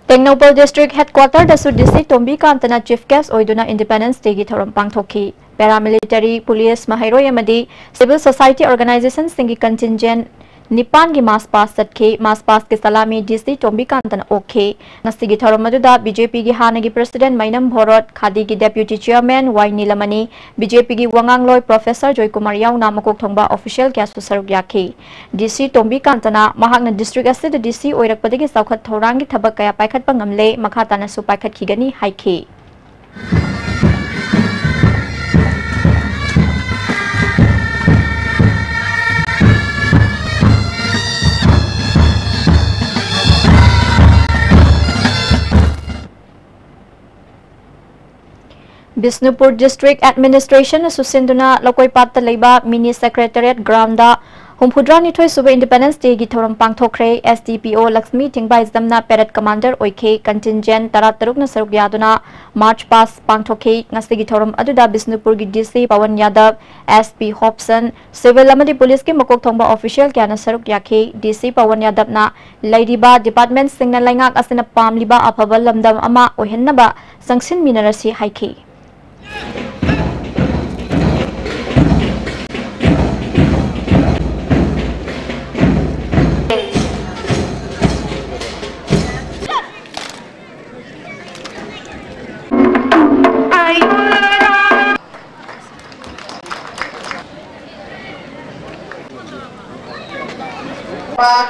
Tengnoupal district headquarter ꯗꯁꯨ D C ꯇꯣꯝꯕꯤ ꯀꯥꯟꯇꯅ chief guest ꯑꯣꯏꯗꯨꯅ Independence Day ꯒꯤ ꯊꯧꯔꯝ ꯄꯥꯡꯊꯣꯛꯈꯤ꯫ Paramilitary, police, ꯃꯍꯩꯔꯣꯏ ꯑꯃꯗꯤ civil society organization ꯁꯤꯡꯒꯤ contingent ꯅꯤꯄꯥꯟꯒꯤ March pass ꯆꯠꯈꯤ꯫ March ꯄꯥꯁꯀꯤ ꯁꯂꯥꯃꯤ ꯗꯤ ꯁꯤ ꯇꯣꯝꯕꯤꯀꯥꯟꯇꯅ ꯑꯣꯛꯈꯤ꯫ ꯉꯁꯤꯒꯤ ꯊꯧꯔꯝ ꯑꯗꯨꯗ ꯕꯤ ꯖꯦ ꯄꯤꯒꯤ ꯍꯥꯟꯅꯒꯤ ꯄ꯭ꯔꯁꯤꯗꯦꯟꯠ ꯃꯩꯅꯝ ꯚꯣꯔꯣꯠ, ꯈꯥꯗꯤꯒꯤ ꯗꯦꯄ꯭ꯌꯨꯇꯤ ꯆꯤꯌꯔꯃꯦꯟ ꯋꯥꯏ ꯅꯤꯂꯃꯅꯤ, ꯕꯤ ꯖꯦ ꯄꯤꯒꯤ ꯋꯥꯉꯥꯡꯂꯣꯏ ꯄ꯭ꯔꯣꯐꯦꯁꯔ ꯖꯣꯏꯀꯨꯃꯥꯔ ꯌꯥꯎꯅ ꯃꯀꯣꯛ ꯊꯣꯡꯕ ꯑꯣꯐꯤꯁꯤꯌꯦꯜ ꯀꯌꯥꯁꯨ ꯁꯔꯨꯛ ꯌꯥꯈꯤ꯫ ꯗꯤ ꯁꯤ ꯇꯣꯝꯕꯤꯀꯥꯟꯇꯅ ꯃꯍꯥꯛꯅ ꯗꯤꯁꯇ꯭ꯔꯤꯛ ꯑꯁꯤꯗ ꯗꯤ ꯁꯤ ꯑꯣꯏꯔꯛꯄꯗꯒꯤ ꯆꯥꯎꯈꯠ ꯊꯧꯔꯥꯡꯒꯤ ꯊꯕꯛ ꯀꯌꯥ ꯄꯥꯏꯈꯠꯄ ꯉꯝꯂꯦ, ꯃꯈꯥ ꯇꯥꯅꯁꯨ ꯄꯥꯏꯈꯠꯈꯤꯒꯅꯤ ꯍꯥꯏꯈꯤ꯫ ꯕꯤꯁꯅꯨꯄꯨꯔ ꯗꯤꯁꯇ꯭ꯔꯤꯛ ꯑꯦꯗꯃꯤꯅꯤꯁꯇ꯭ꯔꯦꯁꯟꯅ ꯁꯨꯁꯤꯟꯗꯨꯅ ꯂꯧꯀꯣꯏꯄꯥꯠꯇ ꯂꯩꯕ ꯃꯤꯅꯤ ꯁꯦꯀ꯭ꯔꯦꯇꯔꯤꯌꯦꯠ ꯒ꯭ꯔꯥꯎꯟꯗ ꯍꯨꯝꯐꯨꯇꯔꯥ ꯅꯤꯊꯣꯏ ꯁꯨꯕ ꯏꯟꯗꯤꯄꯦꯟꯗꯦꯟꯁ ꯗꯦꯒꯤ ꯊꯧꯔꯝ ꯄꯥꯡꯊꯣꯛꯈ꯭ꯔꯦ꯫ ꯑꯦꯁ ꯗꯤ ꯄꯤ ꯑꯣ ꯂꯛꯁꯃꯤ ꯊꯤꯡꯕꯥꯏꯖꯝꯅ ꯄꯦꯔꯦꯗ ꯀꯃꯥꯟꯗꯔ ꯑꯣꯏꯈꯤ꯫ ꯀꯟꯇꯤꯟꯖꯦꯟ ꯇꯔꯥ ꯇꯔꯨꯛꯅ ꯁꯔꯨꯛ ꯌꯥꯗꯨꯅ ꯃꯥꯔꯆ ꯄꯥꯁ ꯄꯥꯡꯊꯣꯛꯈꯤ꯫ ꯉꯁꯤꯒꯤ ꯊꯧꯔꯝ ꯑꯗꯨꯗ ꯕꯤꯁꯅꯨꯄꯨꯔꯒꯤ ꯗꯤ ꯁꯤ ꯄꯋꯟ ꯌꯥꯗꯕ, ꯑꯦꯁ ꯄꯤ ꯍꯣꯞꯁꯟ, ꯁꯤꯚꯤꯜ ꯑꯃꯗꯤ ꯄꯨꯂꯤꯁꯀꯤ ꯃꯀꯣꯛ ꯊꯣꯡꯕ ꯑꯣꯐꯤꯁꯤꯌꯦꯜ ꯀꯌꯥꯅ ꯁꯔꯨꯛ ꯌꯥꯈꯤ꯫ ꯗꯤ ꯁꯤ ꯄꯋꯟ ꯌꯥꯗꯕꯅ ꯂꯩꯔꯤꯕ ꯗꯤꯄꯥꯔꯠꯃꯦꯟꯠꯁꯤꯡꯅ ꯂꯩꯉꯥꯛ ꯑꯁꯤꯅ ꯄꯥꯝꯂꯤꯕ ꯑꯐꯕ ꯂꯝꯗꯝ ꯑꯃ ꯑꯣꯏꯍꯟꯅꯕ ꯆꯪꯁꯤꯟꯃꯤꯟꯅꯔꯁꯤ ꯍꯥꯏꯈꯤ꯫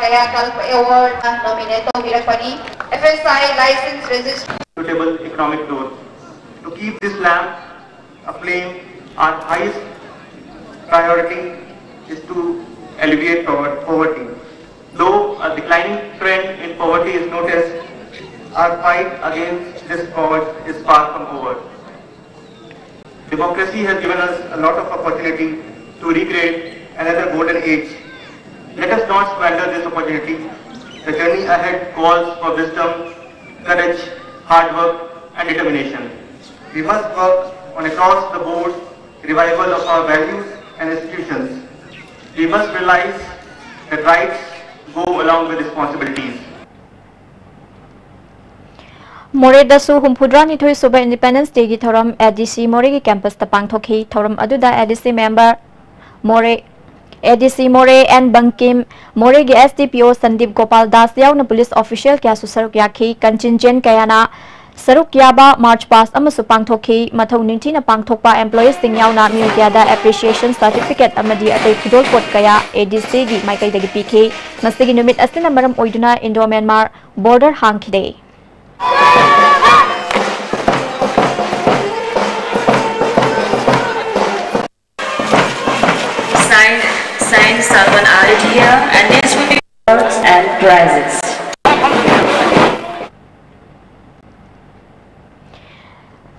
ꯀꯌꯥꯀꯜꯄ ꯑꯦꯋꯥꯔꯗ ꯅꯣꯃꯤꯅꯦꯠ ꯇꯧꯕꯤꯔꯛꯄꯅꯤ꯫ F S I license registration. Suitable economic growth. To keep this lamp aflame, our highest priority is to alleviate pover-, poverty. Though a declining trend in poverty is noticed, our fight against this scourge is far from over. Democracy has given us a lot of opportunity to recreate another golden age. Let us not squander this opportunity. The journey ahead calls for wisdom, courage, hard work, and determination. We must work on across the board revival of our values and institutions. We must realize that rights go along with responsibilities. ꯃꯣꯔꯦꯗꯁꯨ ꯍꯨꯝꯐꯨꯇꯔꯥ ꯅꯤꯊꯣꯏ ꯁꯨꯕ independence ꯗꯦꯒꯤ ꯊꯧꯔꯝ ꯑꯦ ꯗꯤ ꯁꯤ ꯃꯣꯔꯦꯒꯤ ꯀꯦꯝꯄꯁꯇ ꯄꯥꯡꯊꯣꯛꯈꯤ꯫ ꯊꯧꯔꯝ ꯑꯗꯨꯗ ꯑꯦ ꯗꯤ ꯁꯤ ꯃꯦꯝꯕꯔ ꯃꯣꯔꯦ ꯑꯦ ꯗꯤ ꯁꯤ ꯃꯣꯔꯦ ꯑꯦꯟ ꯕꯪꯀꯤꯝ, ꯃꯣꯔꯦꯒꯤ ꯑꯦꯁ ꯗꯤ ꯄꯤ ꯑꯣ ꯁꯟꯗꯤꯞ ꯒꯣꯄꯥꯜ ꯗꯥꯁ ꯌꯥꯎꯅ ꯄꯨꯂꯤꯁ ꯑꯣꯐꯤꯁꯤꯌꯦꯜ ꯀꯌꯥꯁꯨ ꯁꯔꯨꯛ ꯌꯥꯈꯤ꯫ ꯀꯟꯆꯤꯟꯖꯦꯟ ꯀꯌꯥꯅ ꯁꯔꯨꯛ ꯌꯥꯕ ꯃꯥꯔꯆ ꯄꯥꯁ ꯑꯃꯁꯨ ꯄꯥꯡꯊꯣꯛꯈꯤ꯫ ꯃꯊꯧ ꯅꯤꯡꯊꯤꯅ ꯄꯥꯡꯊꯣꯛꯄ ꯑꯦꯝꯄ꯭ꯂꯣꯌꯤꯁꯁꯤꯡ ꯌꯥꯎꯅ ꯃꯤꯑꯣꯏ ꯀꯌꯥꯗ ꯑꯦꯄ꯭ꯔꯤꯁꯤꯌꯦꯁꯟ ꯁꯥꯔꯇꯤꯐꯤꯀꯦꯠ ꯑꯃꯗꯤ ꯑꯇꯩ ꯈꯨꯗꯣꯜꯄꯣꯠ ꯀꯌꯥ ꯑꯦ ꯗꯤ ꯁꯤꯒꯤ ꯃꯥꯏꯀꯩꯗꯒꯤ ꯄꯤꯈꯤ꯫ ꯃꯁꯤꯒꯤ ꯅꯨꯃꯤꯠ ꯑꯁꯤꯅ ꯃꯔꯝ ꯑꯣꯏꯗꯨꯅ ꯏꯟꯗꯣ ꯃ꯭ꯌꯥꯟꯃꯥꯔ ꯕꯣꯔꯗꯔ ꯍꯥꯡꯈꯤꯗꯦ꯫ Signed, signed Salman Alid here, and these will be awards and prizes.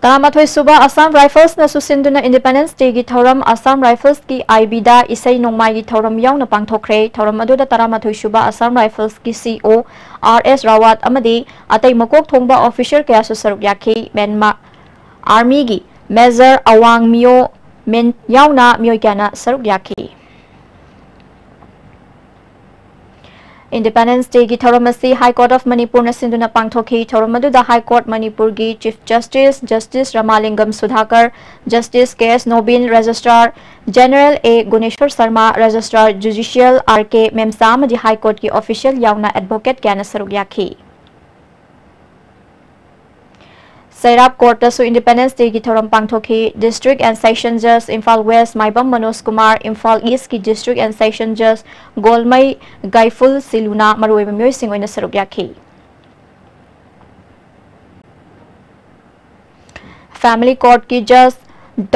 ꯇꯔꯥꯃꯥꯊꯣꯏ ꯁꯨꯕ ꯑꯁꯥꯝ ꯔꯥꯏꯐꯜꯁꯅꯁꯨ ꯁꯤꯟꯗꯨꯅ ꯏꯟꯗꯤꯄꯦꯟꯗꯦꯟꯁ ꯗꯦꯒꯤ ꯊꯧꯔꯝ ꯑꯁꯥꯝ ꯔꯥꯏꯐꯜꯁꯀꯤ ꯑꯥꯏ ꯕꯤꯗ ꯏꯁꯩ ꯅꯣꯡꯃꯥꯏꯒꯤ ꯊꯧꯔꯝ ꯌꯥꯎꯅ ꯄꯥꯡꯊꯣꯛꯈ꯭ꯔꯦ꯫ ꯊꯧꯔꯝ ꯑꯗꯨꯗ ꯇꯔꯥꯃꯥꯊꯣꯏ ꯁꯨꯕ ꯑꯁꯥꯝ ꯔꯥꯏꯐꯜꯁꯀꯤ ꯁꯤ ꯏ ꯑꯣ ꯑꯥꯔ ꯑꯦꯁ ꯔꯥꯋꯥꯠ ꯑꯃꯗꯤ ꯑꯇꯩ ꯃꯀꯣꯛ ꯊꯣꯡꯕ ꯑꯣꯐꯤꯁꯤꯌꯦꯜ ꯀꯌꯥꯁꯨ ꯁꯔꯨꯛ ꯌꯥꯈꯤ꯫ ꯃ꯭ꯌꯥꯟꯃꯥꯔ ꯑꯥꯔꯃꯤꯒꯤ ꯃꯦꯖꯔ ꯑꯋꯥꯡ ꯃꯤꯌꯣ ꯃꯤꯟ ꯌꯥꯎꯅ ꯃꯤꯑꯣꯏ ꯀꯌꯥꯅ ꯁꯔꯨꯛ ꯌꯥꯈꯤ꯫ ꯏꯟꯗꯤꯄꯦꯟꯗꯦꯟꯁ ꯗꯦꯒꯤ ꯊꯧꯔꯝ ꯑꯁꯤ ꯍꯥꯏ ꯀꯣꯔꯠ ꯑꯣꯐ ꯃꯅꯤꯄꯨꯔꯅ ꯁꯤꯟꯗꯨꯅ ꯄꯥꯡꯊꯣꯛꯈꯤ꯫ ꯊꯧꯔꯝ ꯑꯗꯨꯗ ꯍꯥꯏ ꯀꯣꯔꯠ ꯃꯅꯤꯄꯨꯔꯒꯤ ꯆꯤꯐ ꯖꯁꯇꯤꯁ, ꯖꯁꯇꯤꯁ ꯔꯃꯥꯂꯤꯡꯒꯝ ꯁꯨꯙꯥꯀꯔ, ꯖꯁꯇꯤꯁ ꯀꯦ ꯑꯦꯁ ꯅꯣꯕꯤꯟ, ꯔꯦꯖꯤꯁꯇ꯭ꯔꯥꯔ ꯖꯦꯅꯔꯦꯜ ꯑꯦ ꯒꯨꯅꯦꯁꯣꯔ ꯁꯔꯃ, ꯔꯦꯖꯤꯁꯇ꯭ꯔꯥꯔ ꯖꯨꯗꯤꯁꯤꯌꯦꯜ ꯑꯥꯔ ꯀꯦ ꯃꯦꯝꯆꯥ ꯑꯃꯗꯤ ꯍꯥꯏ ꯀꯣꯔꯠꯀꯤ ꯑꯣꯐꯤꯁꯤꯌꯦꯜ ꯌꯥꯎꯅ ꯑꯦꯗꯚꯣꯀꯦꯠ ꯀꯌꯥꯅ ꯁꯔꯨꯛ ꯌꯥꯈꯤ꯫ ꯁꯩꯔꯥꯞ ꯀꯣꯔꯠꯇꯁꯨ ꯏꯟꯗꯤꯄꯦꯟꯗꯦꯟꯁ ꯗꯦꯒꯤ ꯊꯧꯔꯝ ꯄꯥꯡꯊꯣꯛꯈꯤ꯫ District and session ꯖꯖ Imphal west ꯃꯥꯏꯕꯝ ꯃꯅꯣꯖ ꯀꯨꯃꯥꯔ, ꯏꯝꯐꯥꯜ ꯏꯁꯀꯤ ꯗꯤꯁꯇ꯭ꯔꯤꯛ ꯑꯦꯟ ꯁꯦꯁꯟ ꯖꯖ ꯒꯣꯜꯃꯩ ꯒꯥꯏꯐꯨꯜ ꯁꯤꯂꯨꯅ ꯃꯔꯨꯑꯣꯏꯕ ꯃꯤꯑꯣꯏꯁꯤꯡ ꯑꯣꯏꯅ ꯁꯔꯨꯛ ꯌꯥꯈꯤ꯫ ꯐꯦꯃꯤꯂꯤ ꯀꯣꯔꯠꯀꯤ ꯖꯖ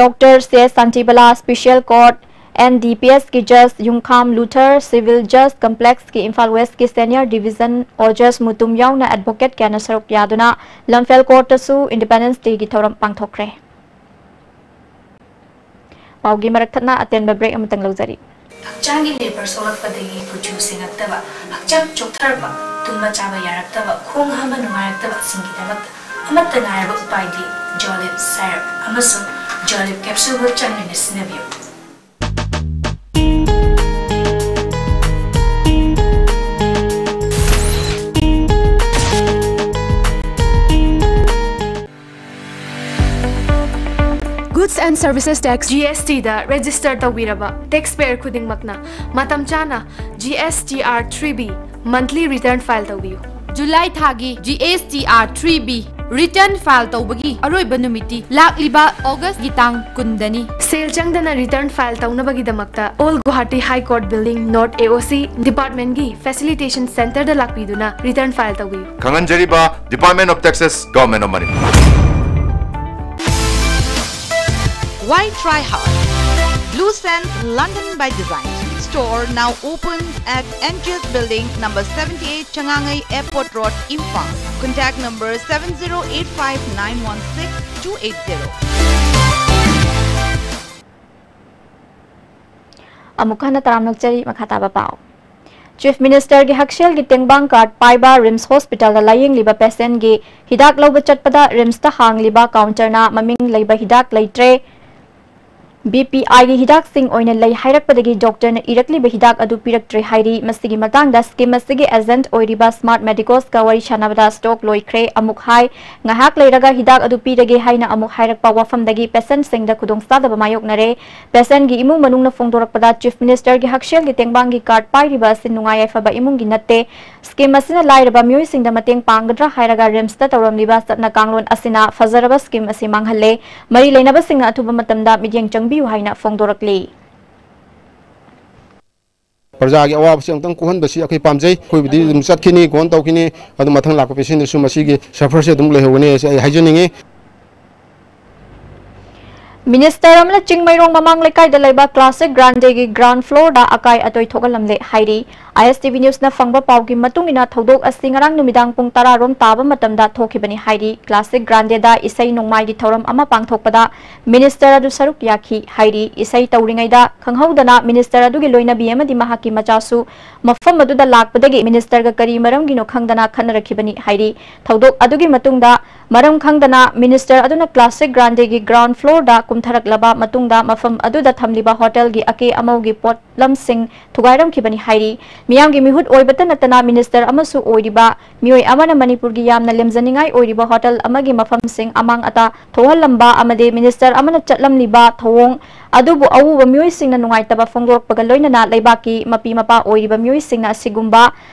ꯗꯣꯛꯇꯔ ꯁꯦ Shantibala, special court N D ꯄꯤ ꯑꯦꯁꯀꯤ ꯖꯖ ꯌꯨꯝꯈꯥꯝ ꯂꯨꯊꯔ, ꯁꯤꯚꯤꯜ ꯖꯖ ꯀꯝꯄ꯭ꯂꯦꯛꯁꯀꯤ ꯏꯝꯐꯥꯜ ꯋꯦꯁꯀꯤ ꯁꯦꯅꯤꯌꯔ ꯗꯤꯚꯤꯖꯟ ꯑꯣ ꯖꯖ ꯃꯨꯇꯨꯝ ꯌꯥꯎꯅ ꯑꯦꯗꯚꯣꯀꯦꯠ ꯀꯌꯥꯅ ꯁꯔꯨꯛ ꯌꯥꯗꯨꯅ ꯂꯝꯐꯦꯜ ꯀꯣꯔꯠꯇꯁꯨ ꯏꯟꯗꯤꯄꯦꯟꯗꯦꯟꯁ ꯗꯦꯒꯤ ꯊꯧꯔꯝ ꯄꯥꯡꯊꯣꯛꯈ꯭ꯔꯦ꯫ ꯄꯥꯎꯒꯤ ꯃꯔꯛ ꯊꯠꯅ ꯑꯇꯦꯟꯕ ꯕ꯭ꯔꯦꯛ ꯑꯃꯇꯪ ꯂꯧꯖꯔꯤ꯫ ꯍꯛꯆꯥꯡꯒꯤ ꯂꯦꯕꯔ ꯁꯣꯛꯂꯛꯄꯗꯒꯤ ꯀꯨꯆꯨ ꯁꯦꯡꯉꯛꯇꯕ, ꯍꯛꯆꯥꯡ ꯆꯣꯛꯊꯔꯛꯄ, ꯇꯨꯝꯕ ꯆꯥꯕ ꯌꯥꯔꯛꯇꯕ, ꯈꯣꯡ ꯍꯥꯝꯕ ꯅꯨꯡꯉꯥꯏꯔꯛꯇꯕꯁꯤꯡꯒꯤꯗꯃꯛꯇ ꯑꯃꯠꯇ ꯉꯥꯏꯔꯕ ꯎꯄꯥꯏꯗꯤ ꯖꯣꯂꯤꯞ ꯁꯥꯏꯔꯞ ꯑꯃꯁꯨꯡ ꯖꯣꯂꯤꯞ ꯀꯦꯞꯁꯨꯜꯕꯨ ꯆꯥꯡ ꯅꯥꯏꯅ ꯁꯤꯖꯤꯟꯅꯕꯤꯌꯨ꯫ Good and services tax, G S ꯇꯤꯗ ꯔꯦꯖꯤꯁꯇꯔ ꯇꯧꯕꯤꯔꯕ ꯇꯦꯛꯁ ꯄꯦꯌꯔ ꯈꯨꯗꯤꯡꯃꯛꯅ ꯃꯇꯝ ꯆꯥꯅ G S T R three B monthly return file ꯇꯧꯕꯤꯌꯨ꯫ ꯖꯨꯂꯥꯏ ꯊꯥꯒꯤ G S T R three B return file ꯇꯧꯕꯒꯤ ꯑꯔꯣꯏꯕ ꯅꯨꯃꯤꯠꯇꯤ ꯂꯥꯛꯂꯤꯕ ꯑꯣꯒꯁꯀꯤ ꯇꯥꯡ ꯀꯨꯟꯗꯅꯤ꯫ ꯁꯦꯜ ꯆꯪꯗꯅ ꯔꯤꯇꯔꯟ ꯐꯥꯏꯜ ꯇꯧꯅꯕꯒꯤꯗꯃꯛꯇ Old Guwahati High Court Building, North A O C, ꯗꯤꯄꯥꯔꯠꯃꯦꯟꯒꯤ ꯐꯦꯁꯤꯂꯤꯇꯦꯁꯟ ꯁꯦꯟꯇꯔꯗ ꯂꯥꯛꯄꯤꯗꯨꯅ ꯔꯤꯇꯔꯟ ꯐꯥꯏꯜ ꯇꯧꯕꯤꯌꯨ꯫ ꯈꯪꯍꯟꯖꯔꯤꯕ, Department of Taxes, Government of Manipur. Why try hard? Blue Sands London by Design store now open at N G S Building number seventy-eight, Changangai Airport Road, Imphal. Contact number seven zero eight five nine one six two eight zero. ꯑꯃꯨꯛ ꯍꯟꯅ ꯇꯔꯥꯝꯅ ꯑꯣꯛꯆꯔꯤ꯫ ꯃꯈꯥ ꯇꯥꯕ ꯄꯥꯎ꯫ Chief ꯃꯤꯅꯤꯁꯇꯔꯒꯤ ꯍꯛꯁꯦꯜꯒꯤ ꯇꯦꯡꯕꯥꯡ card ꯄꯥꯏꯕ ꯔꯤꯝꯁ ꯍꯣꯁꯄꯤꯇꯥꯜꯗ ꯂꯥꯌꯦꯡꯂꯤꯕ ꯄꯦꯁꯦꯟꯒꯤ ꯍꯤꯗꯥꯛ ꯂꯧꯕ ꯆꯠꯄꯗ ꯔꯤꯝꯁꯇ ꯍꯥꯡꯂꯤꯕ ꯀꯥꯎꯟꯇꯔꯅ ꯃꯃꯤꯡ ꯂꯩꯕ ꯍꯤꯗꯥꯛ ꯂꯩꯇ꯭ꯔꯦ, ꯕꯤ ꯄꯤ ꯑꯥꯏꯒꯤ ꯍꯤꯗꯥꯛꯁꯤꯡ ꯑꯣꯏꯅ ꯂꯩ ꯍꯥꯏꯔꯛꯄꯗꯒꯤ ꯗꯣꯛꯇꯔꯅ ꯏꯔꯛꯂꯤꯕ ꯍꯤꯗꯥꯛ ꯑꯗꯨ ꯄꯤꯔꯛꯇ꯭ꯔꯦ ꯍꯥꯏꯔꯤ꯫ ꯃꯁꯤꯒꯤ ꯃꯇꯥꯡꯗ ꯁ꯭ꯀꯤꯝ ꯑꯁꯤꯒꯤ ꯑꯦꯖꯦꯟꯠ ꯑꯣꯏꯔꯤꯕ ꯁ꯭ꯃꯥꯔꯠ ꯃꯦꯗꯤꯀꯣꯁꯀ ꯋꯥꯔꯤ ꯁꯥꯟꯅꯕꯗ ꯁ꯭ꯇꯣꯛ ꯂꯣꯏꯈ꯭ꯔꯦ꯫ ꯑꯃꯨꯛ ꯍꯥꯏ, ꯉꯥꯏꯍꯥꯛ ꯂꯩꯔꯒ ꯍꯤꯗꯥꯛ ꯑꯗꯨ ꯄꯤꯔꯒꯦ ꯍꯥꯏꯅ ꯑꯃꯨꯛ ꯍꯥꯏꯔꯛꯄ ꯋꯥꯐꯝꯗꯒꯤ ꯄꯦꯁꯦꯟꯠꯁꯤꯡꯗ ꯈꯨꯗꯣꯡꯆꯥꯗꯕ ꯃꯥꯌꯣꯛꯅꯔꯦ꯫ ꯄꯦꯁꯦꯟꯠꯒꯤ ꯏꯃꯨꯡ ꯃꯅꯨꯡꯅ ꯐꯣꯡꯗꯣꯔꯛꯄꯗ ꯆꯤꯐ ꯃꯤꯅꯤꯁꯇꯔꯒꯤ ꯍꯛꯁꯦꯜꯒꯤ ꯇꯦꯡꯕꯥꯡꯒꯤ ꯀꯥꯔꯗ ꯄꯥꯏꯔꯤꯕ ꯑꯁꯤ ꯅꯨꯡꯉꯥꯏ ꯌꯥꯏꯐꯕ ꯏꯃꯨꯡꯒꯤ ꯅꯠꯇꯦ꯫ ꯁ꯭ꯀꯤꯝ ꯑꯁꯤꯅ ꯂꯥꯏꯔꯕ ꯃꯤꯑꯣꯏꯁꯤꯡꯗ ꯃꯇꯦꯡ ꯄꯥꯡꯒꯗ꯭ꯔꯥ ꯍꯥꯏꯔꯒ ꯔꯤꯝꯁꯇ ꯇꯧꯔꯝꯂꯤꯕ ꯆꯠꯅ ꯀꯥꯡꯂꯣꯟ ꯑꯁꯤꯅ ꯐꯖꯔꯕ ꯁ꯭ꯀꯤꯝ ꯑꯁꯤ ꯃꯥꯡꯍꯜꯂꯦ꯫ ꯃꯔꯤ ꯂꯩꯅꯕꯁꯤꯡꯅ ꯑꯊꯨꯕ ꯃꯇꯝꯗ ꯃꯤꯠꯌꯦꯡ ꯆꯪꯕꯤꯌꯨ ꯍꯥꯏꯅ ꯐꯣꯡꯗꯣꯔꯛꯂꯤ꯫ ꯄ꯭ꯔꯖꯥꯒꯤ ꯑꯋꯥꯕꯁꯤ ꯑꯃꯨꯛꯇꯪ ꯀꯣꯛꯍꯟꯕꯁꯤ ꯑꯩꯈꯣꯏ ꯄꯥꯝꯖꯩ꯫ ꯑꯩꯈꯣꯏꯕꯨꯗꯤ ꯑꯗꯨꯝ ꯆꯠꯈꯤꯅꯤ, ꯒꯣꯟ ꯇꯧꯈꯤꯅꯤ, ꯑꯗꯨ ꯃꯊꯪ ꯂꯥꯛꯄ ꯄꯦꯁꯦꯟꯗꯁꯨ ꯃꯁꯤꯒꯤ ꯁꯐꯔꯁꯦ ꯑꯗꯨꯝ ꯂꯩꯍꯧꯒꯅꯤ ꯍꯥꯏꯁꯦ ꯑꯩ ꯍꯥꯏꯖꯅꯤꯡꯉꯤ꯫ ꯃꯤꯅꯤꯁꯇꯔ ꯑꯃꯅ ꯆꯤꯡꯃꯩꯔꯣꯡ ꯃꯃꯥꯡ ꯂꯩꯀꯥꯏꯗ ꯂꯩꯕ ꯀ꯭ꯂꯥꯁꯤꯛ ꯒ꯭ꯔꯥꯟꯗꯦꯒꯤ ꯒ꯭ꯔꯥꯎꯟ ꯐ꯭ꯂꯣꯔꯗ ꯑꯀꯥꯏ ꯑꯇꯣꯏ ꯊꯣꯛꯍꯜꯂꯝꯂꯦ ꯍꯥꯏꯔꯤ꯫ ꯑꯥꯏ ꯑꯦꯁ ꯇꯤ ꯚꯤ ꯅ꯭ꯌꯨꯁꯅ ꯐꯪꯕ ꯄꯥꯎꯒꯤ ꯃꯇꯨꯡ ꯏꯟꯅ, ꯊꯧꯗꯣꯛ ꯑꯁꯤ ꯉꯔꯥꯡ ꯅꯨꯃꯤꯗꯥꯡ ꯄꯨꯡ ꯇꯔꯥ ꯔꯣꯝ ꯇꯥꯕ ꯃꯇꯝꯗ ꯊꯣꯛꯈꯤꯕꯅꯤ ꯍꯥꯏꯔꯤ꯫ ꯀ꯭ꯂꯥꯁꯤꯛ ꯒ꯭ꯔꯥꯟꯗꯦꯗ ꯏꯁꯩ ꯅꯣꯡꯃꯥꯏꯒꯤ ꯊꯧꯔꯝ ꯑꯃ ꯄꯥꯡꯊꯣꯛꯄꯗ ꯃꯤꯅꯤꯁꯇꯔ ꯑꯗꯨ ꯁꯔꯨꯛ ꯌꯥꯈꯤ ꯍꯥꯏꯔꯤ꯫ ꯏꯁꯩ ꯇꯧꯔꯤꯉꯩꯗ ꯈꯪꯍꯧꯗꯅ ꯃꯤꯅꯤꯁꯇꯔ ꯑꯗꯨꯒꯤ ꯂꯣꯏꯅꯕꯤ ꯑꯃꯗꯤ ꯃꯍꯥꯛꯀꯤ ꯃꯆꯥꯁꯨ ꯃꯐꯝ ꯑꯗꯨꯗ ꯂꯥꯛꯄꯗꯒꯤ ꯃꯤꯅꯤꯁꯇꯔꯒ ꯀꯔꯤ ꯃꯔꯝꯒꯤꯅꯣ ꯈꯪꯗꯅ ꯈꯠꯅꯔꯛꯈꯤꯕꯅꯤ ꯍꯥꯏꯔꯤ꯫ ꯊꯧꯗꯣꯛ ꯑꯗꯨꯒꯤ ꯃꯇꯨꯡꯗ ꯃꯔꯝ ꯈꯪꯗꯅ ꯃꯤꯅꯤꯁꯇꯔ ꯑꯗꯨꯅ ꯀ꯭ꯂꯥꯁꯤꯛ ꯒ꯭ꯔꯥꯟꯗꯦꯒꯤ ꯒ꯭ꯔꯥꯎꯟ ꯐ꯭ꯂꯣꯔꯗ ꯀꯨꯝꯊꯔꯛꯂꯕ ꯃꯇꯨꯡꯗ ꯃꯐꯝ ꯑꯗꯨꯗ ꯊꯝꯂꯤꯕ ꯍꯣꯇꯦꯜꯒꯤ ꯑꯀꯦ ꯑꯃꯧꯒꯤ ꯄꯣꯠꯂꯝꯁꯤꯡ ꯊꯨꯒꯥꯏꯔꯝꯈꯤꯕꯅꯤ ꯍꯥꯏꯔꯤ꯫ ꯃꯤꯌꯥꯝꯒꯤ ꯃꯤꯍꯨꯠ ꯑꯣꯏꯕꯇ ꯅꯠꯇꯅ ꯃꯤꯅꯤꯁꯇꯔ ꯑꯃꯁꯨ ꯑꯣꯏꯔꯤꯕ ꯃꯤꯑꯣꯏ ꯑꯃꯅ ꯃꯅꯤꯄꯨꯔꯒꯤ ꯌꯥꯝꯅ ꯂꯦꯝꯖꯅꯤꯡꯉꯥꯏ ꯑꯣꯏꯔꯤꯕ ꯍꯣꯇꯦꯜ ꯑꯃꯒꯤ ꯃꯐꯝꯁꯤꯡ ꯑꯃꯥꯡ ꯑꯇꯥ ꯊꯣꯛꯍꯜꯂꯝꯕ ꯑꯃꯗꯤ ꯃꯤꯅꯤꯁꯇꯔ ꯑꯃꯅ ꯆꯠꯂꯝꯂꯤꯕ ꯊꯧꯑꯣꯡ ꯑꯗꯨꯕꯨ ꯑꯎꯕ ꯃꯤꯑꯣꯏꯁꯤꯡꯅ ꯅꯨꯡꯉꯥꯏꯇꯕ ꯐꯣꯡꯗꯣꯔꯛꯄꯒ ꯂꯣꯏꯅꯅ ꯂꯩꯕꯥꯛꯀꯤ ꯃꯄꯤ ꯃꯄꯥ ꯑꯣꯏꯔꯤꯕ ꯃꯤꯑꯣꯏꯁꯤꯡꯅ ꯑꯁꯤꯒꯨꯝꯕ